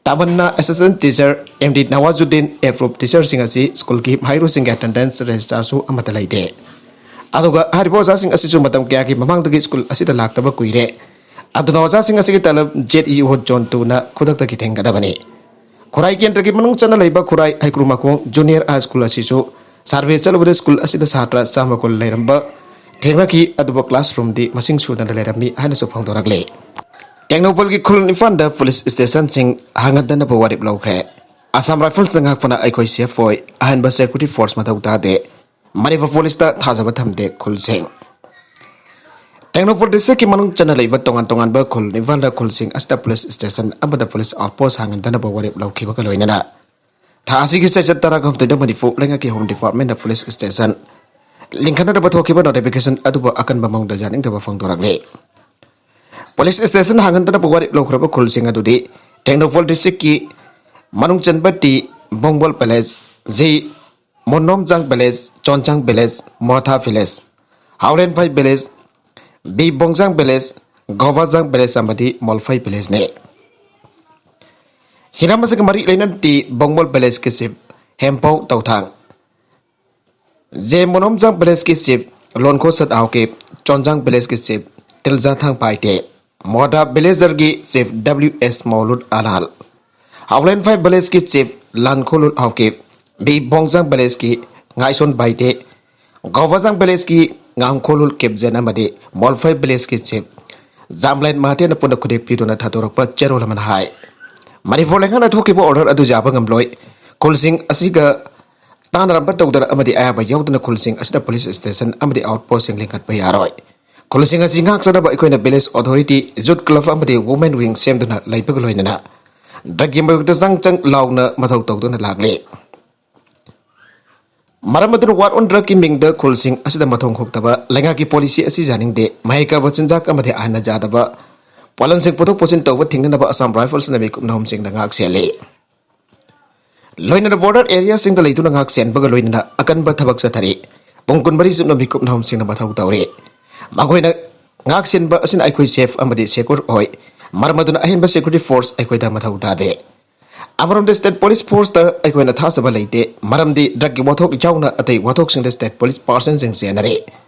Tamanna assistant teacher, M D Nawajuddin ꯑꯦꯄ꯭ꯔꯨꯞ ꯇꯤꯆꯔꯁꯤꯡ ꯑꯁꯤ ꯁ꯭ꯀꯨꯜꯒꯤ ꯃꯍꯩꯔꯣꯏꯁꯤꯡꯒꯤ ꯑꯦꯇꯦꯟꯗꯦꯟꯁ ꯔꯦꯖꯤꯁꯇꯥꯔꯁꯨ ꯑꯃꯠꯇ ꯂꯩꯇꯦ꯫ ꯑꯗꯨꯒ ꯍꯥꯏꯔꯤꯕ ꯑꯣꯖꯥꯁꯤꯡ ꯑꯁꯤꯁꯨ ꯃꯇꯝ ꯀꯌꯥꯒꯤ ꯃꯃꯥꯡꯗꯒꯤ ꯁ꯭ꯀꯨꯜ ꯑꯁꯤꯗ ꯂꯥꯛꯇꯕ ꯀꯨꯏꯔꯦ꯫ ꯑꯗꯨꯅ ꯑꯣꯖꯥꯁꯤꯡ ꯑꯁꯤꯒꯤ ꯇꯂꯕ ꯖꯦꯠ ꯏ ꯑꯣ ꯖꯣꯟ ꯇꯨꯅ ꯈꯨꯗꯛꯇꯒꯤ ꯊꯤꯡꯒꯗꯕꯅꯤ꯫ ꯈꯨꯔꯥꯏ ꯀꯦꯟꯗ꯭ꯔꯒꯤ ꯃꯅꯨꯡ ꯆꯟꯅ ꯂꯩꯕ ꯈꯨꯔꯥꯏ ꯍꯩꯀ꯭ꯔꯨꯃꯈꯣꯡ ꯖꯨꯅꯤꯌꯔ ꯍꯥꯏ ꯁ꯭ꯀꯨꯜ ꯑꯁꯤꯁꯨ ꯁꯔꯚꯦ ꯆꯠꯂꯨꯕꯗ ꯁ꯭ꯀꯨꯜ ꯑꯁꯤꯗ ꯁꯥꯇ꯭ꯔ ꯆꯥꯝꯃ ꯀꯨꯟ ꯂꯩꯔꯝꯕ ꯊꯦꯡꯅꯈꯤ, ꯑꯗꯨꯕꯨ ꯀ꯭ꯂꯥꯁꯔꯨꯝꯗꯤ ꯃꯁꯤꯡ ꯁꯨꯗꯅ ꯂꯩꯔꯝꯃꯤ ꯍꯥꯏꯅꯁꯨ ꯐꯣꯡꯗꯣꯔꯛꯂꯤ꯫ ꯇꯦꯡꯅꯧꯄꯜꯒꯤ ꯈꯨꯜ ꯅꯤꯄꯥꯟꯗ ꯄꯨꯂꯤꯁ ꯁ꯭ꯇꯦꯁꯟꯁꯤꯡ ꯍꯥꯡꯍꯟꯗꯅꯕ ꯋꯥꯔꯦꯞ ꯂꯧꯈ꯭ꯔꯦ꯫ ꯑꯁꯥꯝ ꯔꯥꯏꯐꯜꯁꯅ ꯉꯥꯛꯄꯅ ꯑꯩꯈꯣꯏ ꯁꯦꯐ ꯑꯣꯏ, ꯑꯍꯦꯟꯕ ꯁꯦꯀ꯭ꯌꯨꯔꯤꯇꯤ ꯐꯣꯔꯁ ꯃꯊꯧ ꯇꯥꯗꯦ, ꯃꯅꯤꯄꯨꯔ ꯄꯨꯂꯤꯁꯇ ꯊꯥꯖꯕ ꯊꯝꯗꯦ ꯈꯨꯜꯁꯤꯡ꯫ ꯇꯦꯡꯅꯧꯄꯜ ꯗꯤꯁꯇ꯭ꯔꯤꯛꯀꯤ ꯃꯅꯨꯡ ꯆꯟꯅ ꯂꯩꯕ ꯇꯣꯉꯥꯟ ꯇꯣꯉꯥꯟꯕ ꯈꯨꯜ ꯅꯤꯄꯥꯟꯗ ꯈꯨꯜꯁꯤꯡ ꯑꯁꯤꯗ ꯄꯨꯂꯤꯁ ꯁ꯭ꯇꯦꯁꯟ ꯑꯃꯗ ꯄꯨꯂꯤꯁ ꯑꯥꯎꯠꯄꯣꯁ ꯍꯥꯡꯍꯟꯗꯅꯕ ꯋꯥꯔꯦꯞ ꯂꯧꯈꯤꯕꯒ ꯂꯣꯏꯅꯅ ꯊꯥ ꯑꯁꯤꯒꯤ ꯆꯩꯆꯠ ꯇꯔꯥꯒ ꯍꯨꯝꯗꯣꯏꯗ ꯃꯅꯤꯄꯨꯔ ꯂꯩꯉꯥꯛꯀꯤ ꯍꯣꯝ ꯗꯤꯄꯥꯔꯠꯃꯦꯟꯅ ꯄꯨꯂꯤꯁ ꯁ꯭ꯇꯦꯁꯟ ꯂꯤꯡꯈꯠꯅꯅꯕ ꯊꯣꯛꯈꯤꯕ ꯅꯣꯇꯤꯐꯤꯀꯦꯁꯟ ꯑꯗꯨꯕꯨ ꯑꯀꯟꯕ ꯃꯑꯣꯡꯗ ꯌꯥꯅꯤꯡꯗꯕ ꯐꯣꯡꯗꯣꯔꯛꯂꯤ꯫ ꯄꯨꯂꯤꯁ ꯁ꯭ꯇꯦꯁꯟ ꯍꯥꯡꯍꯟꯗꯅꯕ ꯋꯥꯔꯦꯞ ꯂꯧꯈ꯭ꯔꯕ ꯈꯨꯜꯁꯤꯡ ꯑꯗꯨꯗꯤ ꯇꯦꯡꯅꯧꯄꯜ ꯗꯤꯁꯇ꯭ꯔꯤꯛꯀꯤ ꯃꯅꯨꯡ ꯆꯟꯕ T Bongbol palace, G Monomjang village, Chonjang village, Motha village, Haulenphai village, B Bongjang village, Gobajang village ꯑꯃꯗꯤ ꯃꯣꯜꯐꯩ ꯚꯤꯂꯦꯖꯅꯤ꯫ ꯍꯤꯔꯝ ꯑꯁꯤꯒ ꯃꯔꯤ ꯂꯩꯅꯅ ꯇꯤ ꯕꯣꯡꯃꯣꯜ ꯚꯤꯂꯦꯖꯀꯤ ꯆꯤꯐ ꯍꯦꯝꯄꯧ ꯇꯧꯊꯥꯡ, ꯖꯦ ꯃꯣꯅꯣꯝꯖꯥꯡ ꯚꯤꯂꯦꯖꯀꯤ ꯆꯤꯐ ꯂꯣꯟꯈꯣ ꯁꯠ ꯍꯥꯎꯀꯤꯞ, ꯆꯣꯟꯖꯥꯡ ꯚꯤꯂꯦꯖꯀꯤ ꯆꯤꯐ ꯇꯤꯜꯖꯥꯊꯥꯡ ꯄꯥꯏꯇꯦ, ꯃꯣꯗꯥ ꯚꯤꯂꯦꯖꯔꯒꯤ chief W S Maulut Alal, Haulenphai ꯚꯤꯂꯦꯖꯀꯤ ꯆꯤꯐ ꯂꯥꯟꯈꯣꯂꯨꯠ ꯍꯥꯎꯀꯤꯞ, ꯕꯤ ꯕꯣꯡꯖꯥꯡ ꯚꯤꯂꯦꯖꯀꯤ ꯉꯥꯏꯁꯣꯟ ꯕꯥꯏꯇꯦ, ꯒꯧꯕꯥꯖꯥꯡ ꯚꯤꯂꯦꯖꯀꯤ ꯉꯥꯡꯈꯣꯂꯨꯠ ꯀꯦꯞꯖꯦꯟ ꯑꯃꯗꯤ ꯃꯣꯜꯐꯩ ꯚꯤꯂꯦꯖꯀꯤ ꯆꯤꯐ ꯖꯥꯝꯂꯦꯟ ꯃꯍꯥꯇꯦꯅ ꯄꯨꯟꯅ ꯈꯨꯗꯦꯛ ꯄꯤꯗꯨꯅ ꯊꯥꯗꯣꯔꯛꯄ ꯆꯦꯔꯣꯜ ꯑꯃꯅ ꯍꯥꯏ, ꯃꯅꯤꯄꯨꯔ ꯂꯩꯉꯥꯛꯅ ꯊꯣꯛꯈꯤꯕ ꯑꯣꯔꯗꯔ ꯑꯗꯨ ꯌꯥꯕ ꯉꯝꯂꯣꯏ꯫ ꯈꯨꯜꯁꯤꯡ ꯑꯁꯤꯒ ꯇꯥꯟꯅꯔꯝꯕ ꯇꯧꯗꯅ ꯑꯃꯗꯤ ꯑꯌꯥꯕ ꯌꯥꯎꯗꯅ ꯈꯨꯜꯁꯤꯡ ꯑꯁꯤꯗ ꯄꯨꯂꯤꯁ ꯁ꯭ꯇꯦꯁꯟ ꯑꯃꯗꯤ ꯑꯥꯎꯠ ꯄꯣꯁꯁꯤꯡ ꯂꯤꯡꯈꯠꯄ ꯌꯥꯔꯣꯏ꯫ ꯈꯨꯜꯁꯤꯡ ꯑꯁꯤ ꯉꯥꯛꯆꯅꯕ ꯑꯩꯈꯣꯏꯅ ꯚꯤꯂꯦꯖ ꯑꯣꯊꯣꯔꯤꯇꯤ, ꯌꯨꯠ ꯀ꯭ꯂꯕ ꯑꯃꯗꯤ ꯋꯨꯃꯦꯟ ꯋꯤꯡ ꯁꯦꯝꯗꯨꯅ ꯂꯩꯕꯒ ꯂꯣꯏꯅꯅ ꯗ꯭ꯔꯒꯀꯤ ꯃꯥꯌꯣꯛꯇ ꯆꯪ ꯆꯪ ꯂꯥꯎꯅ ꯃꯊꯧ ꯇꯧꯗꯨꯅ ꯂꯥꯛꯂꯤ꯫ ꯃꯔꯝ ꯑꯗꯨꯅ ꯋꯥꯔ ꯑꯣꯟ ꯗ꯭ꯔꯒꯀꯤ ꯃꯤꯡꯗ ꯈꯨꯜꯁꯤꯡ ꯑꯁꯤꯗ ꯃꯊꯣꯡ ꯍꯨꯛꯇꯕ ꯂꯩꯉꯥꯛꯀꯤ ꯄꯣꯂꯤꯁꯤ ꯑꯁꯤ ꯌꯥꯅꯤꯡꯗꯦ꯫ ꯃꯍꯩ ꯀꯥꯕ ꯆꯤꯟꯖꯥꯛ ꯑꯃꯗꯤ ꯑꯥꯏꯟꯅ ꯌꯥꯗꯕ ꯄꯣꯠꯂꯝꯁꯤꯡ ꯄꯨꯊꯣꯛ ꯄꯨꯁꯤꯟ ꯇꯧꯕ ꯊꯤꯡꯅꯅꯕ ꯑꯁꯥꯝ ꯔꯥꯏꯐꯜꯁꯅ ꯃꯤꯀꯨꯞ ꯅꯍꯨꯝꯁꯤꯡꯗ ꯉꯥꯛ ꯁꯦꯜꯂꯤ꯫ ꯂꯣꯏꯅꯅ ꯕꯣꯔꯗꯔ ꯑꯦꯔꯤꯌꯥꯁꯤꯡꯗ ꯂꯩꯗꯨꯅ ꯉꯥꯛ ꯁꯦꯟꯕꯒ ꯂꯣꯏꯅꯅ ꯑꯀꯟꯕ ꯊꯕꯛ ꯆꯠꯊꯔꯤ꯫ ꯄꯨꯡ ꯀꯨꯟꯃꯔꯤ ꯆꯨꯞꯅ ꯃꯤꯀꯨꯞ ꯅꯍꯨꯝꯁꯤꯡꯅ ꯃꯊꯧ ꯇꯧꯔꯤ꯫ ꯃꯈꯣꯏꯅ ꯉꯥꯛ ꯁꯦꯟꯕ ꯑꯁꯤꯅ ꯑꯩꯈꯣꯏ ꯁꯦꯐ ꯑꯃꯗꯤ ꯁꯦꯀ꯭ꯌꯨꯔ ꯑꯣꯏ꯫ ꯃꯔꯝ ꯑꯗꯨꯅ ꯑꯍꯦꯟꯕ ꯁꯦꯀ꯭ꯌꯨꯔꯤꯇꯤ ꯐꯣꯔꯁ ꯑꯩꯈꯣꯏꯗ ꯃꯊꯧ ꯇꯥꯗꯦ꯫ ꯑꯃꯔꯣꯝꯗ ꯁ꯭ꯇꯦꯠ ꯄꯨꯂꯤꯁ ꯐꯣꯔꯁꯇ ꯑꯩꯈꯣꯏꯅ ꯊꯥꯖꯕ ꯂꯩꯇꯦ, ꯃꯔꯝꯗꯤ ꯗ꯭ꯔꯒꯀꯤ ꯋꯥꯊꯣꯛ ꯌꯥꯎꯅ ꯑꯇꯩ ꯋꯥꯊꯣꯛꯁꯤꯡꯗ ꯁ꯭ꯇꯦꯠ ꯄꯨꯂꯤꯁ ꯄꯥꯔꯁꯟꯁꯤꯡ ꯆꯦꯟꯅꯔꯦ꯫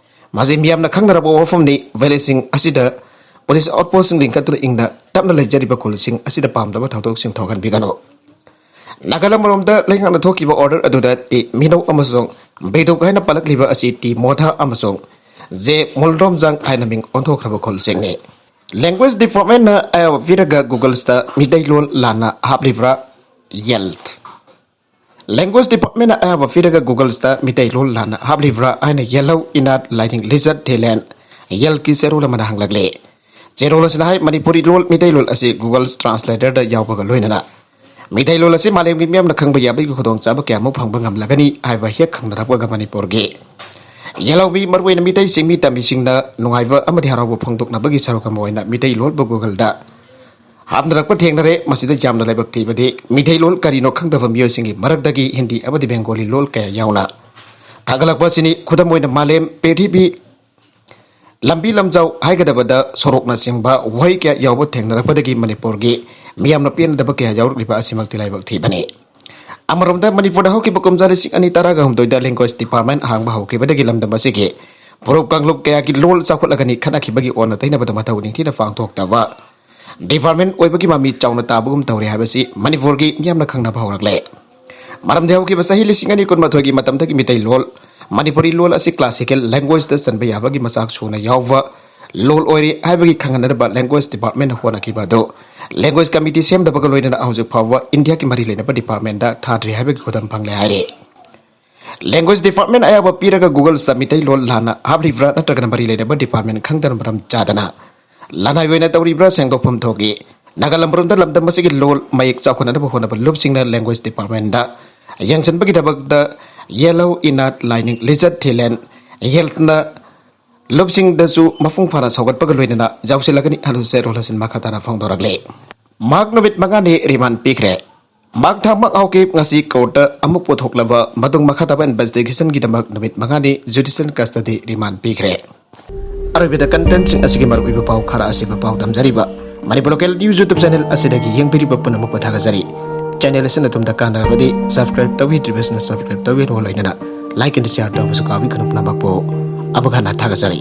ꯃꯁꯤ ꯃꯤꯌꯥꯝꯅ ꯈꯪꯅꯔꯕ ꯋꯥꯐꯝꯅꯤ꯫ ꯚꯤꯂꯦꯖꯁꯤꯡ ꯑꯁꯤꯗ ꯄꯨꯂꯤꯁ ꯑꯥꯎꯠꯄꯣꯁꯁꯤꯡ ꯂꯤꯡꯈꯠꯇꯨꯅ ꯏꯪꯅ ꯇꯞꯅ ꯂꯩꯖꯔꯤꯕ ꯈꯨꯜꯁꯤꯡ ꯑꯁꯤꯗ ꯄꯥꯝꯗꯕ ꯊꯧꯗꯣꯛꯁꯤꯡ ꯊꯣꯛꯍꯟꯕꯤꯒꯅꯨ꯫ ꯅꯥꯒꯥꯂꯦꯟ ꯑꯃꯔꯣꯝꯗ ꯂꯩꯉꯥꯛꯅ ꯊꯣꯛꯈꯤꯕ ꯑꯣꯔꯗꯔ ꯑꯗꯨꯗ ꯇꯤ ꯃꯤꯅꯧ ꯑꯃꯁꯨꯡ ꯕꯦꯗꯨꯛ ꯍꯥꯏꯅ ꯄꯜꯂꯛꯂꯤꯕ ꯑꯁꯤ ꯇꯤ ꯃꯣꯊꯥ ꯑꯃꯁꯨꯡ ꯖꯦ ꯃꯨꯜꯗꯣꯝꯖꯥꯡ ꯍꯥꯏꯅ ꯃꯤꯡ ꯑꯣꯟꯊꯣꯛꯈ꯭ꯔꯕ ꯈꯨꯜꯁꯤꯡꯅꯤ꯫ ꯂꯦꯡꯒ꯭ꯋꯦꯖ ꯗꯤꯄꯥꯔꯠꯃꯦꯟꯅ ꯑꯌꯥꯕ ꯄꯤꯔꯒ ꯒꯨꯒꯜꯁꯇ ꯃꯤꯇꯩꯂꯣꯟ ꯂꯥꯟꯅ ꯍꯥꯞꯂꯤꯕ꯭ꯔꯥ? ꯌꯦꯜ꯫ ꯂꯦꯡꯒ꯭ꯋꯦꯖ ꯗꯤꯄꯥꯔꯠꯃꯦꯟꯅ ꯑꯌꯥꯕ ꯄꯤꯔꯒ ꯒꯨꯒꯜꯁꯇ ꯃꯤꯇꯩꯂꯣꯟ ꯂꯥꯟꯅ ꯍꯥꯞꯂꯤꯕ꯭ꯔꯥ ꯍꯥꯏꯅ ꯌꯦꯜꯍꯧ ꯏꯅꯥꯠ ꯂꯥꯏꯅꯤꯡ ꯂꯤꯆꯠ ꯊꯦꯂꯦꯟ ꯌꯦꯜꯀꯤ ꯆꯦꯔꯣꯜ ꯑꯃꯅ ꯍꯪꯂꯛꯂꯤ꯫ ꯆꯦꯔꯣꯜ ꯑꯁꯤꯅ ꯍꯥꯏ, ꯃꯅꯤꯄꯨꯔꯤ ꯂꯣꯜ ꯃꯤꯇꯩꯂꯣꯟ ꯑꯁꯤ ꯒꯨꯒꯜ ꯇ꯭ꯔꯥꯟꯁꯂꯦꯇꯔꯗ ꯌꯥꯎꯕꯒ ꯂꯣꯏꯅꯅ ꯃꯤꯇꯩꯂꯣꯟ ꯑꯁꯤ ꯃꯥꯂꯦꯝꯒꯤ ꯃꯤꯌꯥꯝꯅ ꯈꯪꯕ ꯌꯥꯕꯒꯤ ꯈꯨꯗꯣꯡꯆꯥꯕ ꯀꯌꯥꯃꯨꯛ ꯐꯪꯕ ꯉꯝꯂꯒꯅꯤ ꯍꯥꯏꯕ ꯍꯦꯛ ꯈꯪꯅꯔꯛꯄꯒ ꯃꯅꯤꯄꯨꯔꯒꯤ ꯌꯦꯜꯍꯧꯃꯤ, ꯃꯔꯨꯑꯣꯏꯅ ꯃꯤꯇꯩ ꯆꯤꯡꯃꯤ ꯇꯝꯃꯤꯁꯤꯡꯅ ꯅꯨꯡꯉꯥꯏꯕ ꯑꯃꯗꯤ ꯍꯔꯥꯎꯕ ꯐꯣꯡꯗꯣꯛꯅꯕꯒꯤ ꯁꯔꯨꯛ ꯑꯃ ꯑꯣꯏꯅ ꯃꯤꯇꯩꯂꯣꯟꯕꯨ ꯒꯨꯒꯜꯗ ꯍꯥꯞꯅꯔꯛꯄ ꯊꯦꯡꯅꯔꯦ꯫ ꯃꯁꯤꯗ ꯌꯥꯝꯅ ꯂꯥꯏꯕꯛ ꯊꯤꯕꯗꯤ ꯃꯤꯇꯩ ꯂꯣꯜ ꯀꯔꯤꯅꯣ ꯈꯪꯗꯕ ꯃꯤꯑꯣꯏꯁꯤꯡꯒꯤ ꯃꯔꯛꯇꯒꯤ ꯍꯤꯟꯗꯤ ꯑꯃꯗꯤ ꯕꯦꯡꯒꯣꯂꯤ ꯂꯣꯜ ꯀꯌꯥ ꯌꯥꯎꯅ ꯊꯥꯒꯠꯂꯛꯄ ꯑꯁꯤꯅꯤ꯫ ꯈꯨꯗꯝ ꯑꯣꯏꯅ ꯃꯥꯂꯦꯝ ꯄ꯭ꯔꯤꯊꯤꯕꯤ ꯂꯝꯕꯤ ꯂꯝꯖꯥꯎ ꯍꯥꯏꯒꯗꯕꯗ ꯁꯣꯔꯣꯛꯅꯆꯤꯡꯕ ꯋꯥꯍꯩ ꯀꯌꯥ ꯌꯥꯎꯕ ꯊꯦꯡꯅꯔꯛꯄꯗꯒꯤ ꯃꯅꯤꯄꯨꯔꯒꯤ ꯃꯤꯌꯥꯝꯅ ꯄꯦꯟꯅꯗꯕ ꯀꯌꯥ ꯌꯥꯎꯔꯛꯂꯤꯕ ꯑꯁꯤꯃꯛꯇꯤ ꯂꯥꯏꯕꯛ ꯊꯤꯕꯅꯤ꯫ ꯑꯃꯔꯣꯝꯗ ꯃꯅꯤꯄꯨꯔꯗ ꯍꯧꯈꯤꯕ ꯀꯨꯝꯖꯥ ꯂꯤꯁꯤꯡ ꯑꯅꯤ ꯇꯔꯥꯒ ꯍꯨꯝꯗꯣꯏꯗ language department ꯍꯥꯡꯕ ꯍꯧꯈꯤꯕꯗꯒꯤ ꯂꯝꯗꯝ ꯑꯁꯤꯒꯤ ꯐꯨꯔꯨꯞ ꯀꯥꯡꯂꯨꯞ ꯀꯌꯥꯒꯤ ꯂꯣꯜ ꯆꯥꯎꯈꯠꯂꯒꯅꯤ ꯈꯠꯅꯈꯤꯕꯒꯤ ꯑꯣꯟꯅ ꯇꯩꯅꯕꯗ ꯃꯊꯧ ꯅꯤꯡꯊꯤꯅ ꯄꯥꯡꯊꯣꯛꯇꯕ department ꯑꯣꯏꯕꯒꯤ ꯃꯃꯤ ꯆꯥꯎꯅ ꯇꯥꯕꯒꯨꯝ ꯇꯧꯔꯦ ꯍꯥꯏꯕꯁꯤ ꯃꯅꯤꯄꯨꯔꯒꯤ ꯃꯤꯌꯥꯝꯅ ꯈꯪꯅꯕ ꯍꯧꯔꯛꯂꯦ꯫ ꯃꯔꯝꯗꯤ ꯍꯧꯈꯤꯕ ꯆꯍꯤ ꯂꯤꯁꯤꯡ ꯑꯅꯤ ꯀꯨꯟꯃꯥꯊꯣꯏꯒꯤ ꯃꯇꯝꯗꯒꯤ ꯃꯤꯇꯩ ꯂꯣꯜ, ꯃꯅꯤꯄꯨꯔꯤ ꯂꯣꯜ ꯑꯁꯤ classical language꯫ ꯆꯟꯕ ꯌꯥꯕꯒꯤ ꯃꯆꯥꯛ ꯁꯨꯅ ꯌꯥꯎꯕ ꯂꯣꯜ ꯑꯣꯏꯔꯤ ꯍꯥꯏꯕꯒꯤ ꯈꯪꯍꯟꯅꯅꯕ language department ꯍꯣꯠꯅꯈꯤꯕ ꯑꯗꯨ language committee ꯁꯦꯝꯗꯕꯒ ꯂꯣꯏꯅꯅ ꯍꯧꯖꯤꯛ ꯐꯥꯎꯕ ꯏꯟꯗꯤꯌꯥꯒꯤ ꯃꯔꯤ ꯂꯩꯅꯕ departmentꯗ ꯊꯥꯗ꯭ꯔꯤ ꯍꯥꯏꯕꯒꯤ ꯈꯨꯗꯝ ꯐꯪꯂꯦ ꯍꯥꯏꯔꯤ꯫ Language department ꯑꯌꯥꯕ ꯄꯤꯔꯒ Googleꯗ ꯃꯤꯇꯩꯂꯣꯟ ꯂꯥꯟꯅ ꯍꯥꯞꯂꯤꯕ꯭ꯔꯥ ꯅꯠꯇ꯭ꯔꯒꯅ ꯃꯔꯤ ꯂꯩꯅꯕ department ꯈꯪꯗꯅ ꯃꯔꯝ ꯆꯥꯗꯅ ꯂꯅꯥꯏ ꯑꯣꯏꯅ ꯇꯧꯔꯤꯕ꯭ꯔꯥ ꯁꯦꯡꯗꯣꯛꯐꯝ ꯊꯣꯛꯏ꯫ ꯅꯥꯒꯥꯂꯝꯕꯔꯣꯝꯗ ꯂꯝꯗꯝ ꯑꯁꯤꯒꯤ ꯂꯣꯜ ꯃꯌꯦꯛ ꯆꯥꯎꯈꯠꯅꯅꯕ ꯍꯣꯠꯅꯕ ꯂꯨꯞꯁꯤꯡꯅ language departmentꯗ ꯌꯦꯡꯁꯤꯟꯕꯒꯤꯗꯃꯛꯇ ꯌꯦꯜꯍꯧ ꯏꯅꯥꯠ ꯂꯥꯏꯅꯤꯡ ꯂꯤꯆꯠ ꯊꯤꯂꯦꯟ ꯍꯦꯜꯠꯅ ꯂꯨꯞꯁꯤꯡꯗꯁꯨ ꯃꯄꯨꯡ ꯐꯥꯅ ꯁꯧꯒꯠꯄꯒ ꯂꯣꯏꯅꯅ ꯌꯥꯎꯁꯤꯜꯂꯒꯅꯤ ꯍꯥꯏꯅ ꯆꯦꯔꯣꯜ ꯑꯁꯤꯅ ꯃꯈꯥ ꯇꯥꯅ ꯐꯣꯡꯗꯣꯔꯛꯂꯤ꯫ ꯃꯍꯥꯛ ꯅꯨꯃꯤꯠ ꯃꯉꯥꯅꯤ remand ꯄꯤꯈ꯭ꯔꯦ꯫ ꯃꯍꯥꯛ ꯊꯥꯡꯃꯛ ꯍꯧꯈꯤ꯫ ꯉꯁꯤ courtꯇ ꯑꯃꯨꯛ ꯄꯨꯊꯣꯛꯂꯕ ꯃꯇꯨꯡ ꯃꯈꯥ ꯇꯥꯕ investigationꯒꯤꯗꯃꯛ ꯅꯨꯃꯤꯠ ꯃꯉꯥꯅꯤ judicial custody remand ꯄꯤꯈ꯭ꯔꯦ꯫ ꯑꯔꯣꯏꯕꯗ contentꯁꯤꯡ ꯑꯁꯤꯒꯤ ꯃꯔꯨꯑꯣꯏꯕ ꯄꯥꯎ ꯈꯔ ꯑꯁꯤꯕ ꯄꯥꯎ ꯇꯝꯖꯔꯤꯕ Manipur local news YouTube channel ꯑꯁꯤꯗꯒꯤ ꯌꯦꯡꯕꯤꯔꯤꯕ ꯄꯨꯝꯅꯃꯛꯄꯨ ꯊꯥꯒꯠꯆꯔꯤ꯫ Channel ꯑꯁꯤꯅ ꯑꯗꯣꯝꯗ ꯀꯥꯟꯅꯔꯕꯗꯤ subscribe ꯇꯧꯕꯤꯗ꯭ꯔꯤꯕꯁꯤꯡꯅ subscribe ꯇꯧꯕꯤꯔꯨ, ꯂꯣꯏꯅꯅ like and share ꯇꯧꯕꯁꯨ ꯀꯥꯎꯕꯤꯒꯅꯨ꯫ ꯄꯨꯝꯅꯃꯛꯄꯨ ꯑꯃꯨꯛ ꯍꯟꯅ ꯊꯥꯒꯠꯆꯔꯤ꯫